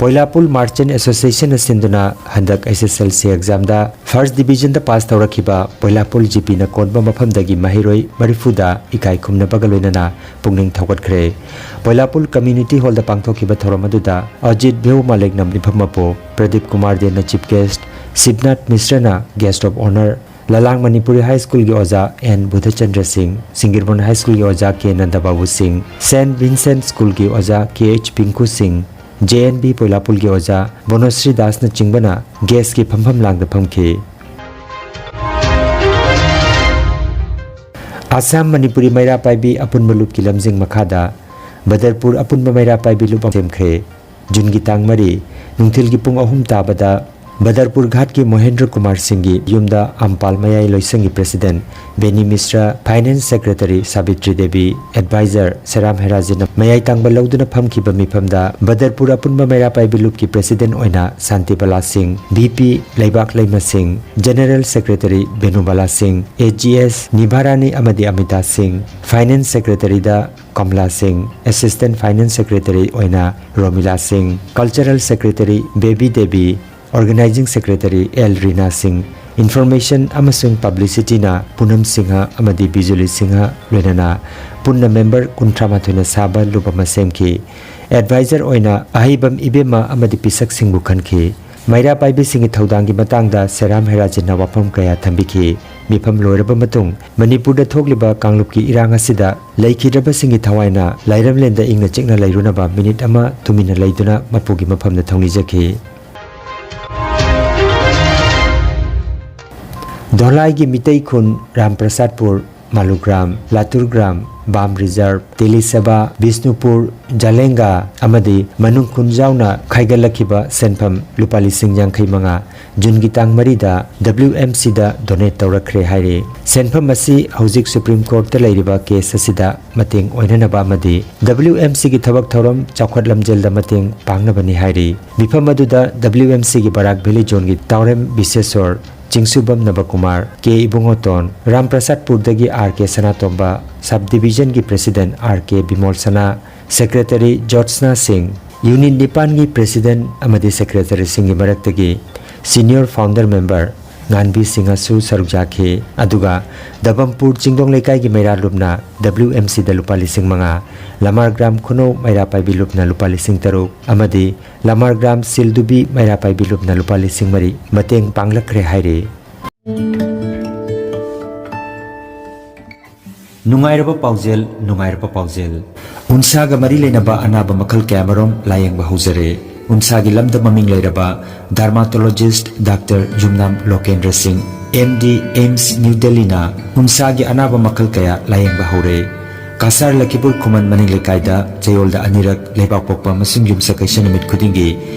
ꯄꯣꯏꯂꯥꯄꯨꯜ Merchant Association ꯅ ꯁꯤꯟꯗꯨꯅ ꯍꯟꯗꯛ S S L C exam ꯗ first division ꯗ pass ꯇꯧꯔꯛꯈꯤꯕ ꯄꯣꯏꯂꯥꯄꯨꯜ G P ꯅ ꯀꯣꯟꯕ ꯃꯐꯝꯗꯒꯤ ꯃꯍꯩꯔꯣꯏ ꯃꯔꯤꯐꯨꯗ ꯏꯀꯥꯏ ꯈꯨꯝꯅꯕꯒ ꯂꯣꯏꯅꯅ ꯄꯨꯛꯅꯤꯡ ꯊꯧꯒꯠꯈ꯭ꯔꯦ꯫ ꯄꯣꯏꯂꯥꯄꯨꯜ Community Hall ꯗ ꯄꯥꯡꯊꯣꯛꯈꯤꯕ ꯊꯧꯔꯝ ꯑꯗꯨꯗ ꯑꯖꯤꯠ ꯚ꯭ꯌꯨ ꯃꯥꯂꯤꯛꯅ ꯃꯤꯐꯝ ꯃꯄꯨ, Pradeep Kumar ꯗꯦꯅ chief guest, Shibnath ꯃꯤꯁ꯭ꯔꯅ guest of honour, ꯂꯂꯥꯡ Manipuri ꯍꯥꯏ ꯁ꯭ꯀꯨꯜꯒꯤ ꯑꯣꯖꯥ ꯑꯦꯟ ꯕꯨꯙꯆꯟꯗ꯭ꯔ ꯁꯤꯡ, ꯁꯤꯡꯒꯤꯔꯕꯣꯟ ꯍꯥꯏ ꯁ꯭ꯀꯨꯜꯒꯤ ꯑꯣꯖꯥ ꯀꯦ ꯅꯟꯗꯕꯥꯕꯨ ꯁꯤꯡ, ꯁꯦꯟꯠ ꯚꯤꯟꯁꯦꯟꯠ ꯁ꯭ꯀꯨꯜꯒꯤ ꯑꯣꯖꯥ ꯀꯦ ꯑꯩꯆ ꯄꯤꯡꯀꯨ ꯁꯤꯡ, J N B ꯄꯣꯏꯂꯥꯄꯨꯜꯒꯤ ꯑꯣꯖꯥ ꯕꯣꯅꯣꯁ꯭ꯔꯤ ꯗꯥꯁꯅꯆꯤꯡꯕꯅ guest ꯀꯤ ꯐꯝꯐꯝ ꯂꯥꯡꯗ ꯐꯝꯈꯤ꯫ ꯑꯁꯥꯝ ꯃꯅꯤꯄꯨꯔꯤ ꯃꯩꯔꯥ ꯄꯥꯏꯕꯤ ꯑꯄꯨꯟꯕ ꯂꯨꯞꯀꯤ ꯂꯝꯖꯤꯡ ꯃꯈꯥꯗ ꯕꯗꯔꯄꯨꯔ ꯑꯄꯨꯟꯕ ꯃꯩꯔꯥ ꯄꯥꯏꯕꯤ ꯂꯨꯞ ꯑꯃ ꯁꯦꯝꯈ꯭ꯔꯦ꯫ ꯖꯨꯟꯒꯤ ꯇꯥꯡ ꯃꯔꯤ, ꯅꯨꯡꯊꯤꯜꯒꯤ ꯄꯨꯡ ꯑꯍꯨꯝ ꯇꯥꯕꯗ ꯕꯗꯔꯄꯨꯔ ꯘꯥꯠꯀꯤ ꯃꯣꯍꯦꯟꯗ꯭ꯔ ꯀꯨꯃꯥꯔ ꯁꯤꯡꯒꯤ ꯌꯨꯝꯗ ꯑꯝꯄꯥꯜ ꯃꯌꯥꯏ ꯂꯣꯏꯁꯪꯒꯤ president ꯕꯦꯅꯤ ꯃꯤꯁ꯭ꯔꯥ, finance secretary Savitri Devi, advisor ꯁꯦꯔꯥꯝ ꯍꯦꯔꯥꯖꯤꯠꯅ ꯃꯌꯥꯏ ꯇꯥꯡꯕ ꯂꯧꯗꯨꯅ ꯐꯝꯈꯤꯕ ꯃꯤꯐꯝꯗ ꯕꯗꯔꯄꯨꯔ ꯑꯄꯨꯟꯕ ꯃꯩꯔꯥ ꯄꯥꯏꯕꯤ ꯂꯨꯞꯀꯤ president ꯑꯣꯏꯅ ꯁꯥꯟꯇꯤꯕꯂꯥ ꯁꯤꯡ, VP ꯂꯩꯕꯥꯛ ꯂꯩꯃ ꯁꯤꯡ, general secretary ꯕꯦꯅꯨꯕꯂꯥ ꯁꯤꯡ, AGS ꯅꯤꯚꯥꯔꯥꯅꯤ ꯑꯃꯗꯤ ꯑꯃꯤꯇꯥ ꯁꯤꯡ, finance secretaryꯗ ꯀꯃꯂꯥ ꯁꯤꯡ, assistant finance secretary ꯑꯣꯏꯅ Romila Singh, cultural secretary Bebi Devi, organizing secretary L Rina Singh, information ꯑꯃꯁꯨꯡ publicityꯅ ꯄꯨꯅꯝ ꯁꯤꯡꯍ ꯑꯃꯗꯤ ꯕꯤꯖꯨꯂꯤ ꯁꯤꯡꯍ, ꯂꯣꯏꯅꯅ ꯄꯨꯟꯅ member ꯀꯨꯟꯊ꯭ꯔꯥ ꯃꯥꯊꯣꯏꯅ ꯁꯥꯕ ꯂꯨꯞ ꯑꯃ ꯁꯦꯝꯈꯤ꯫ Advisor ꯑꯣꯏꯅ ꯑꯍꯩꯕꯝ ꯏꯕꯦꯝꯃ ꯑꯃꯗꯤ ꯄꯤꯁꯛ ꯁꯤꯡꯕꯨ ꯈꯟꯈꯤ꯫ ꯃꯩꯔꯥ ꯄꯥꯏꯕꯤꯁꯤꯡꯒꯤ ꯊꯧꯗꯥꯡꯒꯤ ꯃꯇꯥꯡꯗ ꯁꯦꯔꯥꯝ ꯍꯦꯔꯥꯖꯤꯠꯅ ꯋꯥꯐꯝ ꯀꯌꯥ ꯊꯝꯕꯤꯈꯤ꯫ ꯃꯤꯐꯝ ꯂꯣꯏꯔꯕ ꯃꯇꯨꯡ ꯃꯅꯤꯄꯨꯔꯗ ꯊꯣꯛꯂꯤꯕ ꯀꯥꯡꯂꯨꯞꯀꯤ ꯏꯔꯥꯡ ꯑꯁꯤꯗ ꯂꯩꯈꯤꯗ꯭ꯔꯕꯁꯤꯡꯒꯤ ꯊꯋꯥꯏꯅ ꯂꯥꯏꯔꯝꯂꯦꯟꯗ ꯏꯪꯅ ꯆꯤꯛꯅ ꯂꯩꯔꯨꯅꯕ minute ꯑꯃ ꯇꯨꯃꯤꯟꯅ ꯂꯩꯗꯨꯅ ꯃꯄꯨꯒꯤ ꯃꯐꯝꯗ ꯊꯧꯅꯤꯖꯈꯤ꯫ ꯙꯣꯂꯥꯏꯒꯤ ꯃꯤꯇꯩ ꯈꯨꯟ ꯔꯥꯝꯄ꯭ꯔꯁꯥꯗꯄꯨꯔ, ꯃꯥꯂꯨꯒ꯭ꯔꯥꯝ, ꯂꯥꯇꯨꯔꯒ꯭ꯔꯥꯝ, ꯕꯥꯝ ꯔꯤꯖꯔꯚ, ꯇꯦꯂꯤꯁꯕꯥ, ꯕꯤꯁꯅꯨꯄꯨꯔ, ꯖꯥꯂꯦꯡꯒꯥ ꯑꯃꯗꯤ ꯃꯅꯨꯡ ꯈꯨꯟ ꯌꯥꯎꯅ ꯈꯥꯏꯒꯠꯂꯛꯈꯤꯕ ꯁꯦꯟꯐꯝ ꯂꯨꯄꯥ ꯂꯤꯁꯤꯡ ꯌꯥꯡꯈꯩ ꯃꯉꯥ ꯖꯨꯟꯒꯤ ꯇꯥꯡ ꯃꯔꯤꯗ WMCꯗ donate ꯇꯧꯔꯛꯈ꯭ꯔꯦ ꯍꯥꯏꯔꯤ꯫ ꯁꯦꯟꯐꯝ ꯑꯁꯤ ꯍꯧꯖꯤꯛ Supreme Courtꯇ ꯂꯩꯔꯤꯕ case ꯑꯁꯤꯗ ꯃꯇꯦꯡ ꯑꯣꯏꯅꯅꯕ ꯑꯃꯗꯤ WMCꯒꯤ ꯊꯕꯛ ꯊꯧꯔꯝ ꯆꯥꯎꯈꯠ ꯂꯝꯖꯦꯜꯗ ꯃꯇꯦꯡ ꯄꯥꯡꯅꯕꯅꯤ ꯍꯥꯏꯔꯤ꯫ ꯃꯤꯐꯝ ꯑꯗꯨꯗ WMCꯒꯤ ꯕꯔꯥꯛ ꯚꯦꯂꯤ zoneꯒꯤ ꯇꯥꯎꯔꯦꯝ ꯕꯤꯁꯦꯁꯣꯔ, ꯆꯤꯡꯁꯨꯕꯝ ꯅꯕꯀꯨꯃꯥꯔ, ꯀꯦ ꯏꯕꯨꯡꯉꯣꯇꯣꯟ, ꯔꯥꯝꯄ꯭ꯔꯁꯥꯗꯄꯨꯔꯗꯒꯤ ꯑꯥꯔ ꯀꯦ ꯁꯅꯥꯇꯣꯝꯕ, subdivisionꯒꯤ president ꯑꯥꯔ ꯀꯦ ꯕꯤꯃꯣꯜ ꯁꯅꯥ, secretary ꯖꯣꯠꯁꯅꯥ ꯁꯤꯡ, unit ꯅꯤꯄꯥꯟꯒꯤ president ꯑꯃꯗꯤ secretaryꯁꯤꯡꯒꯤ ꯃꯔꯛꯇꯒꯤ senior founder member ꯉꯥꯟꯕꯤ ꯁꯤꯡꯍꯁꯨ ꯁꯔꯨꯛ ꯌꯥꯈꯤ꯫ ꯑꯗꯨꯒ ꯗꯕꯝꯄꯨꯔ ꯆꯤꯡꯗꯣꯡ ꯂꯩꯀꯥꯏꯒꯤ ꯃꯩꯔꯥ ꯂꯨꯞꯅ WMCꯗ ꯂꯨꯄꯥ ꯂꯤꯁꯤꯡ ꯃꯉꯥ, ꯂꯃꯥꯔꯒ꯭ꯔꯥꯝ ꯈꯨꯅꯧ ꯃꯩꯔꯥ ꯄꯥꯏꯕꯤ ꯂꯨꯞꯅ ꯂꯨꯄꯥ ꯂꯤꯁꯤꯡ ꯇꯔꯨꯛ ꯑꯃꯗꯤ ꯂꯃꯥꯔꯒ꯭ꯔꯥꯝ ꯁꯤꯜꯗꯨꯕꯤ ꯃꯩꯔꯥ ꯄꯥꯏꯕꯤ ꯂꯨꯞꯅ ꯂꯨꯄꯥ ꯂꯤꯁꯤꯡ ꯃꯔꯤ ꯃꯇꯦꯡ ꯄꯥꯡꯂꯛꯈ꯭ꯔꯦ ꯍꯥꯏꯔꯤ꯫ ꯅꯨꯡꯉꯥꯏꯔꯕ ꯄꯥꯎꯖꯦꯜ, ꯅꯨꯡꯉꯥꯏꯔꯕ ꯄꯥꯎꯖꯦꯜ꯫ ꯎꯟꯁꯥꯒ ꯃꯔꯤ ꯂꯩꯅꯕ ꯑꯅꯥꯕ ꯃꯈꯜ ꯀꯌꯥꯃꯔꯨꯝ ꯂꯥꯌꯦꯡꯕ ꯍꯧꯖꯔꯦ꯫ ꯎꯟꯁꯥꯒꯤ ꯂꯝꯗ ꯃꯃꯤꯡ ꯂꯩꯔꯕ dermatologist ꯗꯥꯛꯇꯔ ꯌꯨꯝꯅꯥꯝ ꯂꯣꯀꯦꯟꯗ꯭ꯔ ꯁꯤꯡ, MD, AIIMS New Delhiꯅ ꯎꯟꯁꯥꯒꯤ ꯑꯅꯥꯕ ꯃꯈꯜ ꯀꯌꯥ ꯂꯥꯌꯦꯡꯕ ꯍꯧꯔꯦ꯫ ꯀꯁꯥꯔ ꯂꯈꯤꯄꯨꯔ ꯈꯨꯃꯟ ꯃꯅꯤꯡ ꯂꯩꯀꯥꯏꯗ ꯆꯌꯣꯜꯗ ꯑꯅꯤꯔꯛ ꯂꯩꯕꯥꯛꯄꯣꯛꯄ ꯑꯃꯁꯨꯡ ꯌꯨꯝꯁꯀꯩꯁ ꯅꯨꯃꯤꯠ ꯈꯨꯗꯤꯡꯒꯤ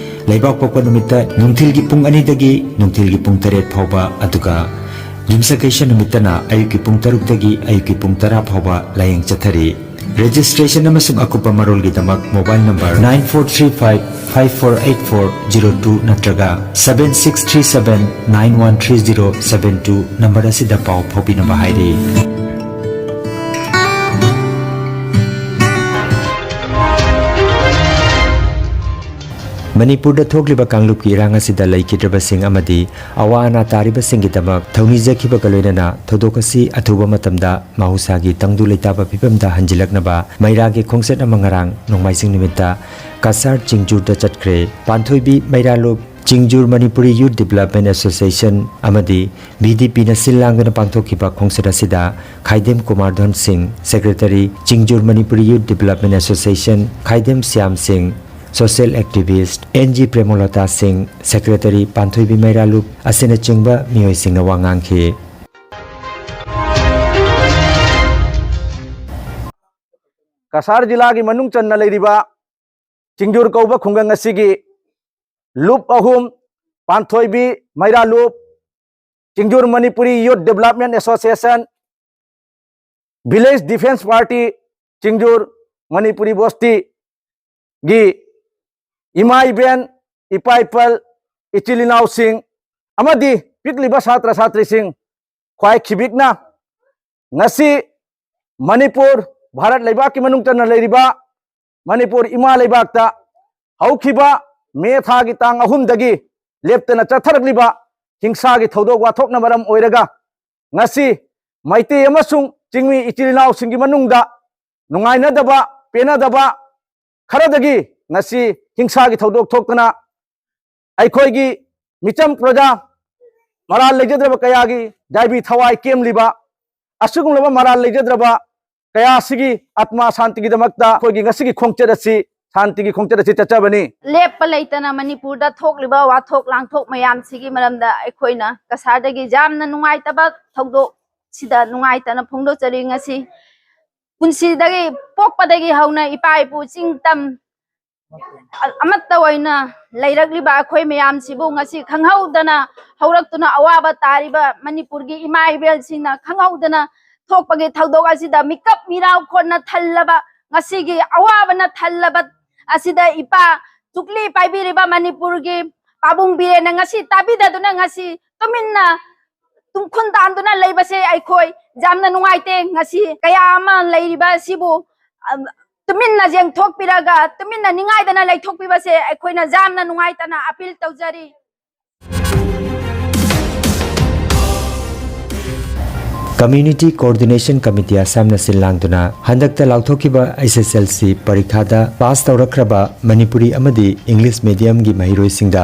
ꯂꯩꯕꯥꯛꯄꯣꯛꯄ ꯅꯨꯃꯤꯠꯇ ꯅꯨꯡꯊꯤꯜꯒꯤ ꯄꯨꯡ ꯑꯅꯤꯗꯒꯤ ꯅꯨꯡꯊꯤꯜꯒꯤ ꯄꯨꯡ ꯇꯔꯦꯠ ꯐꯥꯎꯕ, ꯑꯗꯨꯒ ꯌꯨꯝꯁꯀꯩꯁ ꯅꯨꯃꯤꯠꯇꯅ ꯑꯌꯨꯛꯀꯤ ꯄꯨꯡ ꯇꯔꯨꯛꯇꯒꯤ ꯑꯌꯨꯛꯀꯤ ꯄꯨꯡ ꯇꯔꯥ ꯐꯥꯎꯕ ꯂꯥꯏꯌꯦꯡ ꯆꯠꯊꯔꯤ꯫ Registration ꯑꯃꯁꯨꯡ ꯑꯀꯨꯞꯄ ꯃꯔꯣꯜꯒꯤꯗꯃꯛ mobile number nine four three five five four eight four zero two ꯅꯠꯇ꯭ꯔꯒ seven six three seven nine one three zero seven two number ꯑꯁꯤꯗ ꯄꯥꯎ ꯐꯥꯎꯕꯤꯅꯕ ꯍꯥꯏꯔꯤ꯫ ꯃꯅꯤꯄꯨꯔꯗ ꯊꯣꯛꯂꯤꯕ ꯀꯥꯡꯂꯨꯞꯀꯤ ꯏꯔꯥꯡ ꯑꯁꯤꯗ ꯂꯩꯈꯤꯗ꯭ꯔꯕꯁꯤꯡ ꯑꯃꯗꯤ ꯑꯋꯥ ꯑꯅꯥ ꯇꯥꯔꯤꯕꯁꯤꯡꯒꯤꯗꯃꯛ ꯊꯧꯅꯤꯖꯈꯤꯕꯒ ꯂꯣꯏꯅꯅ ꯊꯧꯗꯣꯛ ꯑꯁꯤ ꯑꯊꯨꯕ ꯃꯇꯝꯗ ꯃꯍꯧꯁꯥꯒꯤ ꯇꯪꯗꯨ ꯂꯩꯇꯥꯕ ꯐꯤꯕꯝꯗ ꯍꯟꯖꯤꯜꯂꯛꯅꯕ ꯃꯩꯔꯥꯒꯤ ꯈꯣꯡꯆꯠ ꯑꯃ ꯉꯔꯥꯡ ꯅꯣꯡꯃꯥꯏꯖꯤꯡ ꯅꯨꯃꯤꯠꯇ ꯀꯁꯥꯔ ꯆꯤꯡꯖꯨꯔꯗ ꯆꯠꯈ꯭ꯔꯦ꯫ ꯄꯥꯟꯊꯣꯏꯕꯤ ꯃꯩꯔꯥꯂꯨꯞ, ꯆꯤꯡꯖꯨꯔ ꯃꯅꯤꯄꯨꯔꯤ ꯌꯨꯠ ꯗꯤꯕꯦꯂꯞꯃꯦꯟ ꯑꯦꯁꯣꯁꯤꯌꯦꯁꯟ ꯑꯃꯗꯤ ꯕꯤ ꯗꯤ ꯄꯤꯅ ꯁꯤꯜ ꯂꯥꯡꯗꯨꯅ ꯄꯥꯡꯊꯣꯛꯈꯤꯕ ꯈꯣꯡꯆꯠ ꯑꯁꯤꯗ ꯈꯥꯏꯗꯦꯝ ꯀꯨꯃꯥꯔ ꯙꯟ ꯁꯤꯡ, secretary, ꯆꯤꯡꯖꯨꯔ Manipuri youth development association, ꯈꯥꯏꯗꯦꯝ ꯁ꯭ꯌꯥꯝ ꯁꯤꯡ, ꯁꯣꯁꯤꯌꯦꯜ ꯑꯦꯛꯇꯤꯚꯤꯁ꯭ꯠ ꯑꯦꯟ ꯖꯤ ꯄ꯭ꯔꯦꯃꯣꯂꯇꯥ ꯁꯤꯡ, ꯁꯦꯀ꯭ꯔꯦꯇꯔꯤ ꯄꯥꯟꯊꯣꯏꯕꯤ ꯃꯩꯔꯥꯂꯨꯞ ꯑꯁꯤꯅꯆꯤꯡꯕ ꯃꯤꯑꯣꯏꯁꯤꯡꯅ ꯋꯥ ꯉꯥꯡꯈꯤ꯫ ꯀꯁꯥꯔ ꯖꯤꯂꯥꯒꯤ ꯃꯅꯨꯡ ꯆꯟꯅ ꯂꯩꯔꯤꯕ ꯆꯤꯡꯖꯨꯔ ꯀꯧꯕ ꯈꯨꯡꯒꯪ ꯑꯁꯤꯒꯤ ꯂꯨꯞ ꯑꯍꯨꯝ, Panthoibi Meira Lup, Chingjur Manipuri youth development association, village defence party, Chingjur Manipuri ꯕꯣꯁꯇꯤꯒꯤ ꯏꯃꯥ ꯏꯕꯦꯟ, ꯏꯄꯥ ꯏꯄꯜ, ꯏꯆꯤꯜ ꯏꯅꯥꯎꯁꯤꯡ ꯑꯃꯗꯤ ꯄꯤꯛꯂꯤꯕ ꯁꯥꯇ꯭ꯔ ꯁꯥꯇ꯭ꯔꯤꯁꯤꯡ ꯈ꯭ꯋꯥꯏ ꯈꯤꯕꯤꯛꯅ ꯉꯁꯤ ꯃꯅꯤꯄꯨꯔ, ꯚꯥꯔꯠ ꯂꯩꯕꯥꯛꯀꯤ ꯃꯅꯨꯡ ꯆꯟꯅ ꯂꯩꯔꯤꯕ ꯃꯅꯤꯄꯨꯔ ꯏꯃꯥ ꯂꯩꯕꯥꯛꯇ ꯍꯧꯈꯤꯕ ꯃꯦ ꯊꯥꯒꯤ ꯇꯥꯡ ꯑꯍꯨꯝꯗꯒꯤ ꯂꯦꯞꯇꯅ ꯆꯠꯊꯔꯛꯂꯤꯕ ꯍꯤꯡꯁꯥꯒꯤ ꯊꯧꯗꯣꯛ ꯋꯥꯊꯣꯛꯅ ꯃꯔꯝ ꯑꯣꯏꯔꯒ ꯉꯁꯤ ꯃꯩꯇꯩ ꯑꯃꯁꯨꯡ ꯆꯤꯡꯃꯤ ꯏꯆꯤꯜ ꯏꯅꯥꯎꯁꯤꯡꯒꯤ ꯃꯅꯨꯡꯗ ꯅꯨꯡꯉꯥꯏꯅꯗꯕ, ꯄꯦꯟꯅꯗꯕ ꯈꯔꯗꯒꯤ ꯉꯁꯤ ꯍꯤꯡꯁꯥꯒꯤ ꯊꯧꯗꯣꯛ ꯊꯣꯛꯇꯨꯅ ꯑꯩꯈꯣꯏꯒꯤ ꯃꯤꯆꯝ ꯄ꯭ꯔꯖꯥ, ꯃꯔꯥꯜ ꯂꯩꯖꯗ꯭ꯔꯕ ꯀꯌꯥꯒꯤ ꯌꯥꯏꯕꯤ ꯊꯋꯥꯏ ꯀꯦꯝꯂꯤꯕ ꯑꯁꯤꯒꯨꯝꯂꯕ ꯃꯔꯥꯜ ꯂꯩꯖꯗ꯭ꯔꯕ ꯀꯌꯥ ꯑꯁꯤꯒꯤ ꯑꯥꯠꯃꯥ ꯁꯥꯟꯇꯤꯒꯤꯗꯃꯛꯇ ꯑꯩꯈꯣꯏꯒꯤ ꯉꯁꯤꯒꯤ ꯈꯣꯡꯆꯠ ꯑꯁꯤ, ꯁꯥꯟꯇꯤꯒꯤ ꯈꯣꯡꯆꯠ ꯑꯁꯤ ꯆꯠꯆꯕꯅꯤ꯫ ꯂꯦꯞꯄ ꯂꯩꯇꯅ ꯃꯅꯤꯄꯨꯔꯗ ꯊꯣꯛꯂꯤꯕ ꯋꯥꯊꯣꯛ ꯂꯥꯡꯊꯣꯛ ꯃꯌꯥꯝꯁꯤꯒꯤ ꯃꯔꯝꯗ ꯑꯩꯈꯣꯏꯅ ꯀꯁꯥꯔꯗꯒꯤ ꯌꯥꯝꯅ ꯅꯨꯡꯉꯥꯏꯇꯕ ꯊꯧꯗꯣꯛ ꯁꯤꯗ ꯅꯨꯡꯉꯥꯏꯇꯅ ꯐꯣꯡꯗꯣꯛꯆꯔꯤ꯫ ꯉꯁꯤ ꯄꯨꯟꯁꯤꯗꯒꯤ, ꯄꯣꯛꯄꯗꯒꯤ ꯍꯧꯅ ꯏꯄꯥ ꯏꯄꯨ ꯆꯤꯡ ꯇꯝ ꯑꯃꯠꯇ ꯑꯣꯏꯅ ꯂꯩꯔꯛꯂꯤꯕ ꯑꯩꯈꯣꯏ ꯃꯌꯥꯝꯁꯤꯕꯨ ꯉꯁꯤ ꯈꯪꯍꯧꯗꯅ ꯍꯧꯔꯛꯇꯨꯅ ꯑꯋꯥꯕ ꯇꯥꯔꯤꯕ ꯃꯅꯤꯄꯨꯔꯒꯤ ꯏꯃꯥ ꯏꯕꯦꯜꯁꯤꯡꯅ ꯈꯪꯍꯧꯗꯅ ꯊꯣꯛꯄꯒꯤ ꯊꯧꯗꯣꯛ ꯑꯁꯤꯗ ꯃꯤꯀꯞ ꯃꯤꯔꯥꯎꯈꯣꯟꯅ ꯊꯜꯂꯕ, ꯉꯁꯤꯒꯤ ꯑꯋꯥꯕꯅ ꯊꯜꯂꯕ ꯑꯁꯤꯗ ꯏꯄꯥ ꯆꯨꯛꯂꯤ ꯄꯥꯏꯕꯤꯔꯤꯕ ꯃꯅꯤꯄꯨꯔꯒꯤ ꯄꯥꯕꯨꯡ ꯕꯤꯔꯦꯟꯅ ꯉꯁꯤ ꯇꯥꯕꯤꯗꯗꯨꯅ ꯉꯁꯤ ꯇꯨꯃꯤꯟꯅ ꯇꯨꯡꯈꯨꯟ ꯇꯥꯟꯗꯨꯅ ꯂꯩꯕꯁꯦ ꯑꯩꯈꯣꯏ ꯌꯥꯝꯅ ꯅꯨꯡꯉꯥꯏꯇꯦ꯫ ꯉꯁꯤ ꯀꯌꯥ ꯑꯃ ꯂꯩꯔꯤꯕ ꯑꯁꯤꯕꯨ, ꯑ, ꯇꯨꯃꯤꯟꯅ ꯌꯦꯡꯊꯣꯛꯄꯤꯔꯒ, ꯇꯨꯃꯤꯟꯅ ꯅꯤꯡꯉꯥꯏꯗꯅ ꯂꯩꯊꯣꯛꯄꯤꯕꯁꯦ ꯑꯩꯈꯣꯏꯅ ꯌꯥꯝꯅ ꯅꯨꯡꯉꯥꯏꯇꯅ ꯑꯄꯤꯜ ꯇꯧꯖꯔꯤ꯫ Community Coordination Committee ꯑꯁꯥꯝꯅ ꯁꯤꯜ ꯂꯥꯡꯗꯨꯅ ꯍꯟꯗꯛꯇ ꯂꯥꯎꯊꯣꯛꯈꯤꯕ ꯑꯦꯁ ꯑꯦꯁ ꯑꯦꯜ ꯁꯤ ꯄꯔꯤꯈꯥꯗ ꯄꯥꯁ ꯇꯧꯔꯛꯈ꯭ꯔꯕ ꯃꯅꯤꯄꯨꯔꯤ ꯑꯃꯗꯤ ꯏꯪꯂꯤꯁ ꯃꯤꯗꯤꯌꯝꯒꯤ ꯃꯍꯩꯔꯣꯏꯁꯤꯡꯗ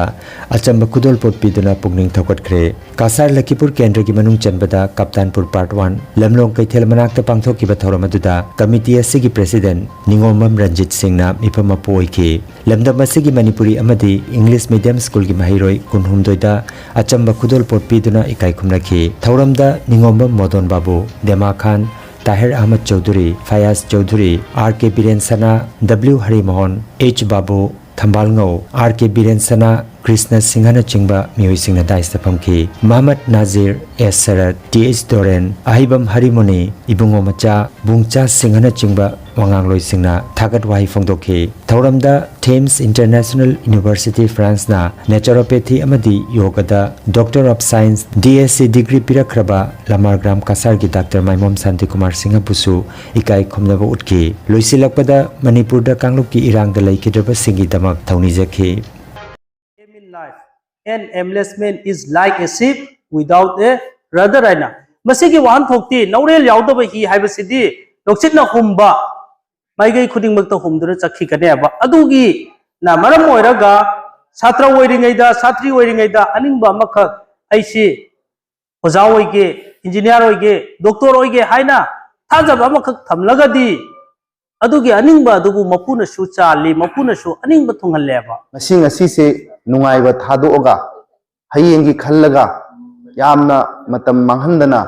ꯑꯆꯝꯕ ꯈꯨꯗꯣꯜꯄꯣꯠ ꯄꯤꯗꯨꯅ ꯄꯨꯛꯅꯤꯡ ꯊꯧꯒꯠꯈ꯭ꯔꯦ꯫ ꯀꯥꯁꯥꯔ ꯂꯈꯤꯄꯨꯔ ꯀꯦꯟꯗ꯭ꯔꯒꯤ ꯃꯅꯨꯡ ꯆꯟꯕꯗ ꯀꯞꯇꯥꯟꯄꯨꯔ ꯄꯥꯔꯠ ꯋꯥꯟ ꯂꯝꯂꯣꯡ ꯀꯩꯊꯦꯜ ꯃꯅꯥꯛꯇ ꯄꯥꯡꯊꯣꯛꯈꯤꯕ ꯊꯧꯔꯝ ꯑꯗꯨꯗ ꯀꯃꯤꯇꯤ ꯑꯁꯤꯒꯤ ꯄ꯭ꯔꯦꯁꯤꯗꯦꯟꯠ ꯅꯤꯉꯣꯝꯕꯝ ꯔꯟꯖꯤꯠ ꯁꯤꯡꯅ ꯃꯤꯐꯝ ꯃꯄꯨ ꯑꯣꯏꯈꯤ꯫ ꯂꯝꯗꯝ ꯑꯁꯤꯒꯤ ꯃꯅꯤꯄꯨꯔꯤ ꯑꯃꯗꯤ ꯏꯪꯂꯤꯁ ꯃꯤꯗꯤꯌꯝ ꯁ꯭ꯀꯨꯜꯒꯤ ꯃꯍꯩꯔꯣꯏ ꯀꯨꯟꯍꯨꯝꯗꯣꯏꯗ ꯑꯆꯝꯕ ꯈꯨꯗꯣꯜꯄꯣꯠ ꯄꯤꯗꯨꯅ ꯏꯀꯥꯏ ꯈꯨꯝꯅꯈꯤ꯫ ꯊꯧꯔꯝꯗ ꯅꯤꯉꯣꯝꯕꯝ ꯃꯣꯗꯣꯟ ꯕꯥꯕꯨ, ꯗꯦꯃꯥ ꯈꯥꯟ, ꯇꯥꯍꯤꯔ ꯑꯍꯃꯗ ꯆꯧꯙꯨꯔꯤ, ꯐꯌꯥꯖ ꯆꯧꯙꯨꯔꯤ, ꯑꯥꯔ ꯀꯦ ꯕꯤꯔꯦꯟ ꯁꯅꯥ, ꯗꯕ꯭ꯂꯤꯎ ꯍꯔꯤꯃꯣꯍꯟ, ꯑꯩꯆ ꯕꯥꯕꯨ, ꯊꯝꯕꯥꯜꯉꯧ, ꯑꯥꯔ ꯀꯦ ꯕꯤꯔꯦꯟ ꯁꯅꯥ, ꯀ꯭ꯔꯤꯁꯅ ꯁꯤꯡꯍꯅꯆꯤꯡꯕ ꯃꯤꯑꯣꯏꯁꯤꯡꯅ ꯗꯥꯏꯁꯇ ꯐꯝꯈꯤ꯫ ꯃꯍꯃꯗ ꯅꯥꯖꯤꯔ, ꯑꯦꯁ ꯁꯔꯠ, ꯇꯤ ꯑꯩꯆ ꯗꯣꯔꯦꯟ, ꯑꯍꯩꯕꯝ ꯍꯔꯤꯃꯣꯅꯤ, ꯏꯕꯨꯡꯉꯣ ꯃꯆꯥ, ꯕꯨꯡꯆꯥ ꯁꯤꯡꯍꯅꯆꯤꯡꯕ ꯋꯥꯉꯥꯡꯂꯣꯏꯁꯤꯡꯅ ꯊꯥꯒꯠ ꯋꯥꯍꯩ ꯐꯣꯡꯗꯣꯛꯈꯤ꯫ ꯊꯧꯔꯝꯗ ꯊꯦꯝꯁ ꯏꯟꯇꯔꯅꯦꯁꯅꯦꯜ ꯌꯨꯅꯤꯚꯔꯁꯤꯇꯤ ꯐ꯭ꯔꯥꯟꯁꯅ ꯅꯦꯆꯔꯣꯄꯦꯊꯤ ꯑꯃꯗꯤ ꯌꯣꯒꯗ doctor of science, D S C degree ꯄꯤꯔꯛꯈ꯭ꯔꯕ ꯂꯃꯥꯔꯒ꯭ꯔꯥꯝ ꯀꯁꯥꯔꯒꯤ ꯗꯥꯛꯇꯔ ꯃꯥꯏꯃꯣꯝ ꯁꯥꯟꯇꯤꯀꯨꯃꯥꯔ ꯁꯤꯡꯍꯕꯨꯁꯨ ꯏꯀꯥꯏ ꯈꯨꯝꯅꯕ ꯎꯠꯈꯤ꯫ ꯂꯣꯏꯁꯤꯜꯂꯛꯄꯗ ꯃꯅꯤꯄꯨꯔꯗ ꯀꯥꯡꯂꯨꯞꯀꯤ ꯏꯔꯥꯡꯗ ꯂꯩꯈꯤꯗ꯭ꯔꯕꯁꯤꯡꯒꯤꯗꯃꯛ ꯊꯧꯅꯤꯖꯈꯤ꯫ Aim in life. An aimless man is like a ship without a rudder ꯍꯥꯏꯅ꯫ ꯃꯁꯤꯒꯤ ꯋꯥꯍꯟꯊꯣꯛꯇꯤ ꯅꯧꯔꯦꯜ ꯌꯥꯎꯗꯕ ꯍꯤ ꯍꯥꯏꯕꯁꯤꯗꯤ ꯅꯨꯡꯁꯤꯠꯅ ꯍꯨꯝꯕ ꯃꯥꯏꯀꯩ ꯈꯨꯗꯤꯡꯃꯛꯇ ꯍꯨꯝꯗꯨꯅ ꯆꯠꯈꯤꯒꯅꯦꯕ꯫ ꯑꯗꯨꯒꯤꯅ ꯃꯔꯝ ꯑꯣꯏꯔꯒ ꯁꯥꯇ꯭ꯔ ꯑꯣꯏꯔꯤꯉꯩꯗ, ꯁꯥꯇ꯭ꯔꯤ ꯑꯣꯏꯔꯤꯉꯩꯗ ꯑꯅꯤꯡꯕ ꯑꯃꯈꯛ ꯑꯩꯁꯤ ꯑꯣꯖꯥ ꯑꯣꯏꯒꯦ, ꯏꯟꯖꯤꯅꯤꯌꯥꯔ ꯑꯣꯏꯒꯦ, ꯗꯣꯛꯇꯔ ꯑꯣꯏꯒꯦ ꯍꯥꯏꯅ ꯊꯥꯖꯕ ꯑꯃꯈꯛ ꯊꯝꯂꯒꯗꯤ ꯑꯗꯨꯒꯤ ꯑꯅꯤꯡꯕ ꯑꯗꯨꯕꯨ ꯃꯄꯨꯅꯁꯨ ꯆꯥꯜꯂꯤ, ꯃꯄꯨꯅꯁꯨ ꯑꯅꯤꯡꯕ ꯊꯨꯡꯍꯜꯂꯦꯕ꯫ ꯉꯁꯤ ꯉꯁꯤꯁꯦ ꯅꯨꯡꯉꯥꯏꯕ ꯊꯥꯗꯣꯛꯑꯒ ꯍꯌꯦꯡꯒꯤ ꯈꯜꯂꯒ ꯌꯥꯝꯅ ꯃꯇꯝ ꯃꯥꯡꯍꯟꯗꯅ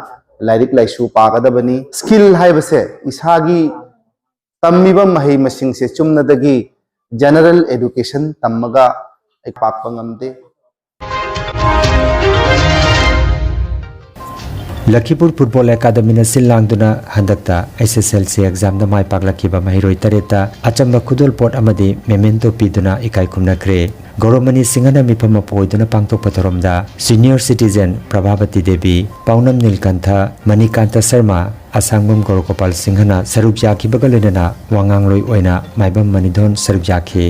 ꯂꯥꯏꯔꯤꯛ ꯂꯥꯏꯁꯨ ꯄꯥꯒꯗꯕꯅꯤ꯫ ꯁ꯭ꯀꯤꯜ ꯍꯥꯏꯕꯁꯦ ꯏꯁꯥꯒꯤ ꯇꯝꯃꯤꯕ ꯃꯍꯩ ꯃꯁꯤꯡꯁꯦ ꯆꯨꯝꯅꯗꯒꯤ General education ꯇꯝꯃꯒ ꯑꯩ ꯄꯥꯛꯄ ꯉꯝꯗꯦ꯫ ꯂꯈꯤꯄꯨꯔ ꯐꯨꯠꯕꯣꯜ ꯑꯦꯀꯥꯗꯃꯤꯅ ꯁꯤꯜ ꯂꯥꯡꯗꯨꯅ ꯍꯟꯗꯛꯇ ꯑꯦꯁ ꯑꯦꯁ ꯑꯦꯜ ꯁꯤ ꯑꯦꯛꯖꯥꯝꯗ ꯃꯥꯏ ꯄꯥꯛꯂꯛꯈꯤꯕ ꯃꯍꯩꯔꯣꯏ ꯇꯔꯦꯠꯇ ꯑꯆꯝꯕ ꯈꯨꯗꯣꯜꯄꯣꯠ ꯑꯃꯗꯤ ꯃꯦꯃꯦꯟꯇꯣ ꯄꯤꯗꯨꯅ ꯏꯀꯥꯏ ꯈꯨꯝꯅꯈ꯭ꯔꯦ꯫ ꯒꯧꯔꯃꯅꯤ ꯁꯤꯡꯍꯅ ꯃꯤꯐꯝ ꯃꯄꯨ ꯑꯣꯏꯗꯨꯅ ꯄꯥꯡꯊꯣꯛꯄ ꯊꯧꯔꯝꯗ ꯁꯤꯅꯤꯌꯔ ꯁꯤꯇꯤꯖꯦꯟ ꯄ꯭ꯔꯚꯥꯕꯇꯤ ꯗꯦꯕꯤ, ꯄꯥꯎꯅꯝ ꯅꯤꯜꯀꯟꯊ, ꯃꯅꯤꯀꯥꯟꯇ ꯁꯔꯃ, ꯑꯁꯥꯡꯕꯝ ꯒꯧꯔꯒꯣꯄꯥꯜ ꯁꯤꯡꯍꯅ ꯁꯔꯨꯛ ꯌꯥꯈꯤꯕꯒ ꯂꯣꯏꯅꯅ ꯋꯥꯉꯥꯡꯂꯣꯏ ꯑꯣꯏꯅ ꯃꯥꯏꯕꯝ ꯃꯅꯤꯙꯣꯟ ꯁꯔꯨꯛ ꯌꯥꯈꯤ꯫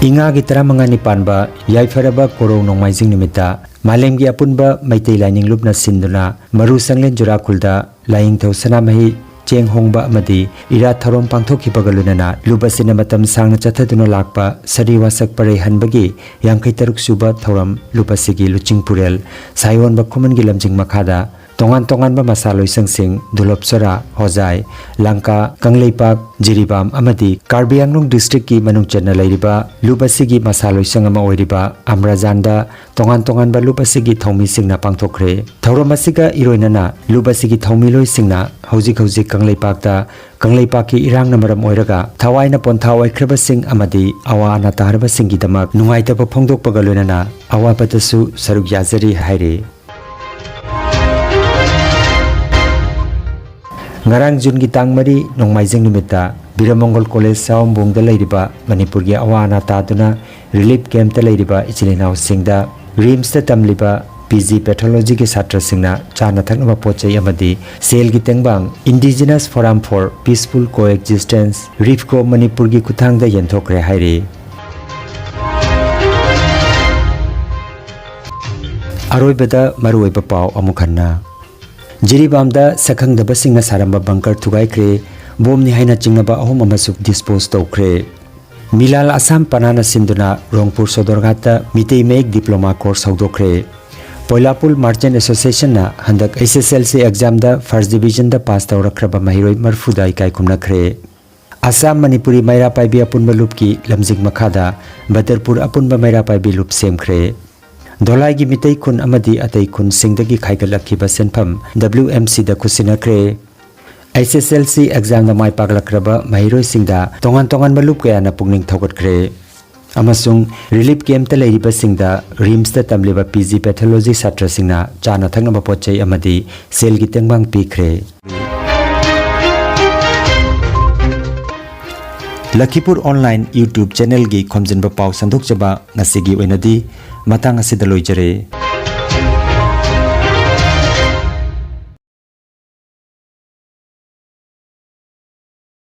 ꯏꯉꯥꯒꯤ ꯇꯔꯥꯃꯉꯥꯅꯤ ꯄꯥꯟꯕ ꯌꯥꯏꯐꯔꯕ ꯀꯣꯔꯧ ꯅꯣꯡꯃꯥꯏꯖꯤꯡ ꯅꯨꯃꯤꯠꯇ ꯃꯥꯂꯦꯝꯒꯤ ꯑꯄꯨꯟꯕ ꯃꯩꯇꯩ ꯂꯥꯏꯅꯤꯡ ꯂꯨꯞꯅ ꯁꯤꯟꯗꯨꯅ ꯃꯔꯨ ꯁꯪꯂꯦꯟ ꯖꯨꯔꯥꯈꯨꯜꯗ ꯂꯥꯏꯅꯤꯡꯊꯧ ꯁꯅꯥꯃꯍꯤ ꯆꯦꯡ ꯍꯣꯡꯕ ꯑꯃꯗꯤ ꯏꯔꯥꯠ ꯊꯧꯔꯝ ꯄꯥꯡꯊꯣꯛꯈꯤꯕꯒ ꯂꯣꯏꯅꯅ ꯂꯨꯞ ꯑꯁꯤꯅ ꯃꯇꯝ ꯁꯥꯡꯅ ꯆꯠꯊꯗꯨꯅ ꯂꯥꯛꯄ ꯁꯔꯤ ꯋꯥꯁꯛ ꯄꯔꯩ ꯍꯟꯕꯒꯤ ꯌꯥꯡꯈꯩ ꯇꯔꯨꯛ ꯁꯨꯕ ꯊꯧꯔꯝ ꯂꯨꯞ ꯑꯁꯤꯒꯤ ꯂꯨꯆꯤꯡꯄꯨꯔꯦꯜ ꯁꯥꯏꯑꯣꯟꯕ ꯈꯨꯃꯟꯒꯤ ꯂꯝꯖꯤꯡ ꯃꯈꯥꯗ ꯇꯣꯉꯥꯟ ꯇꯣꯉꯥꯟꯕ ꯃꯁꯥ ꯂꯣꯏꯁꯪꯁꯤꯡ, ꯗꯨꯂꯣꯞ ꯁꯣꯔꯥ, ꯍꯣꯖꯥꯏ, ꯂꯪꯀꯥ, ꯀꯪꯂꯩꯄꯥꯛ, ꯖꯤꯔꯤꯕꯥꯝ ꯑꯃꯗꯤ ꯀꯥꯔꯕꯤ ꯑꯪꯂꯣꯡ ꯗꯤꯁꯇ꯭ꯔꯤꯛꯀꯤ ꯃꯅꯨꯡ ꯆꯟꯅ ꯂꯩꯔꯤꯕ ꯂꯨꯞ ꯑꯁꯤꯒꯤ ꯃꯁꯥ ꯂꯣꯏꯁꯪ ꯑꯃ ꯑꯣꯏꯔꯤꯕ ꯑꯝꯔꯥꯖꯥꯟꯗ ꯇꯣꯉꯥꯟ ꯇꯣꯉꯥꯟꯕ ꯂꯨꯞ ꯑꯁꯤꯒꯤ ꯊꯧꯃꯤꯁꯤꯡꯅ ꯄꯥꯡꯊꯣꯛꯈ꯭ꯔꯦ꯫ ꯊꯧꯔꯝ ꯑꯁꯤꯒ ꯏꯔꯣꯏꯅꯅ ꯂꯨꯞ ꯑꯁꯤꯒꯤ ꯊꯧꯃꯤꯂꯣꯏꯁꯤꯡꯅ ꯍꯧꯖꯤꯛ ꯍꯧꯖꯤꯛ ꯀꯪꯂꯩꯄꯥꯛꯇ ꯀꯪꯂꯩꯄꯥꯛꯀꯤ ꯏꯔꯥꯡꯅ ꯃꯔꯝ ꯑꯣꯏꯔꯒ ꯊꯋꯥꯏꯅ ꯄꯣꯟꯊꯥ ꯑꯣꯏꯈ꯭ꯔꯕꯁꯤꯡ ꯑꯃꯗꯤ ꯑꯋꯥ ꯑꯅꯥ ꯇꯥꯔꯕꯁꯤꯡꯒꯤꯗꯃꯛ ꯅꯨꯡꯉꯥꯏꯇꯕ ꯐꯣꯡꯗꯣꯛꯄꯒ ꯂꯣꯏꯅꯅ ꯑꯋꯥꯕꯗꯁꯨ ꯁꯔꯨꯛ ꯌꯥꯖꯔꯤ ꯍꯥꯏꯔꯤ꯫ ꯉꯔꯥꯡ ꯖꯨꯟꯒꯤ ꯇꯥꯡ ꯃꯔꯤ ꯅꯣꯡꯃꯥꯏꯖꯤꯡ ꯅꯨꯃꯤꯠꯇ ꯕꯤꯔꯃꯪꯒꯣꯜ ꯀꯣꯂꯦꯖ ꯁꯥꯋꯝꯕꯨꯡꯗ ꯂꯩꯔꯤꯕ ꯃꯅꯤꯄꯨꯔꯒꯤ ꯑꯋꯥ ꯑꯅꯥ ꯇꯥꯗꯨꯅ ꯔꯤꯂꯤꯐ ꯀꯦꯝꯞꯇ ꯂꯩꯔꯤꯕ ꯏꯆꯤꯜ ꯏꯅꯥꯎꯁꯤꯡꯗ ꯔꯤꯝꯁꯇ ꯇꯝꯂꯤꯕ ꯄꯤ ꯖꯤ ꯄꯦꯊꯣꯂꯣꯖꯤꯒꯤ ꯁꯥꯇ꯭ꯔꯁꯤꯡꯅ ꯆꯥꯅ ꯊꯛꯅꯕ ꯄꯣꯠ ꯆꯩ ꯑꯃꯗꯤ ꯁꯦꯜꯒꯤ ꯇꯦꯡꯕꯥꯡ Indigenous Forum for Peaceful Coexistence, ꯔꯤꯐꯀꯣ ꯃꯅꯤꯄꯨꯔꯒꯤ ꯈꯨꯠꯊꯥꯡꯗ ꯌꯦꯟꯊꯣꯛꯈ꯭ꯔꯦ ꯍꯥꯏꯔꯤ꯫ ꯑꯔꯣꯏꯕꯗ ꯃꯔꯨꯑꯣꯏꯕ ꯄꯥꯎ ꯑꯃꯨꯛ ꯍꯟꯅ꯫ ꯖꯤꯔꯤꯕꯥꯝꯗ ꯁꯛꯈꯪꯗꯕꯁꯤꯡꯅ ꯁꯥꯔꯝꯕ ꯕꯪꯀꯔ ꯊꯨꯒꯥꯏꯈ꯭ꯔꯦ꯫ ꯕꯣꯝꯅꯤ ꯍꯥꯏꯅ ꯆꯤꯡꯅꯕ ꯑꯍꯨꯝ ꯑꯃꯁꯨ ꯗꯤꯁꯄꯣꯖ ꯇꯧꯈ꯭ꯔꯦ꯫ ꯃꯤꯂꯥꯜ ꯑꯁꯥꯝ ꯄꯅꯥꯅ ꯁꯤꯟꯗꯨꯅ ꯔꯣꯡꯄꯨꯔ ꯁꯣꯗꯣꯔꯒꯥꯠꯇ ꯃꯤꯇꯩ ꯃꯌꯦꯛ ꯗꯤꯄ꯭ꯂꯣꯃꯥ ꯀꯣꯔꯁ ꯍꯧꯗꯣꯛꯈ꯭ꯔꯦ꯫ ꯄꯣꯏꯂꯥꯄꯨꯜ ꯃꯥꯔꯆꯦꯟ ꯑꯦꯁꯣꯁꯤꯌꯦꯁꯟꯅ ꯍꯟꯗꯛ ꯑꯦꯁ ꯑꯦꯁ ꯑꯦꯜ ꯁꯤ ꯑꯦꯛꯖꯥꯝꯗ ꯐꯥꯔꯁ ꯗꯤꯕꯤꯖꯟꯗ ꯄꯥꯁ ꯇꯧꯔꯛꯈ꯭ꯔꯕ ꯃꯍꯩꯔꯣꯏ ꯃꯔꯤꯐꯨꯗ ꯏꯀꯥꯏ ꯈꯨꯝꯅꯈ꯭ꯔꯦ꯫ ꯑꯁꯥꯝ ꯃꯅꯤꯄꯨꯔꯤ ꯃꯩꯔꯥ ꯄꯥꯏꯕꯤ ꯑꯄꯨꯟꯕ ꯂꯨꯞꯀꯤ ꯂꯝꯖꯤꯡ ꯃꯈꯥꯗ ꯕꯗꯔꯄꯨꯔ ꯑꯄꯨꯟꯕ ꯃꯩꯔꯥ ꯄꯥꯏꯕꯤ ꯂꯨꯞ ꯁꯦꯝꯈ꯭ꯔꯦ꯫ ꯙꯣꯂꯥꯏꯒꯤ ꯃꯤꯇꯩ ꯈꯨꯟ ꯑꯃꯗꯤ ꯑꯇꯩ ꯈꯨꯟꯁꯤꯡꯗꯒꯤ ꯈꯥꯏꯒꯠꯂꯛꯈꯤꯕ ꯁꯦꯟꯐꯝ ꯗꯕ꯭ꯂꯤꯎ ꯑꯦꯝ ꯁꯤꯗ ꯈꯨꯠꯁꯤꯟꯅꯈ꯭ꯔꯦ꯫ H S L C examꯗ ꯃꯥꯏ ꯄꯥꯛꯂꯛꯈ꯭ꯔꯕ ꯃꯍꯩꯔꯣꯏꯁꯤꯡꯗ ꯇꯣꯉꯥꯟ ꯇꯣꯉꯥꯟꯕ ꯂꯨꯞ ꯀꯌꯥꯅ ꯄꯨꯛꯅꯤꯡ ꯊꯧꯒꯠꯈ꯭ꯔꯦ꯫ ꯑꯃꯁꯨꯡ relief campꯇ ꯂꯩꯔꯤꯕꯁꯤꯡꯗ RIMSꯇ ꯇꯝꯂꯤꯕ P G Pathology ꯁꯥꯇ꯭ꯔꯁꯤꯡꯅ ꯆꯥꯅ ꯊꯛꯅꯕ ꯄꯣꯠ ꯆꯩ ꯑꯃꯗꯤ ꯁꯦꯜꯒꯤ ꯇꯦꯡꯕꯥꯡ ꯄꯤꯈ꯭ꯔꯦ꯫ ꯂꯈꯤꯄꯨꯔ online YouTube channelꯒꯤ ꯈꯣꯝꯖꯤꯟꯕ ꯄꯥꯎ ꯁꯟꯗꯣꯛꯆꯕ ꯉꯁꯤꯒꯤ ꯑꯣꯏꯅꯗꯤ ꯃꯇꯥꯡ ꯑꯁꯤꯗ ꯂꯣꯏꯖꯔꯦ꯫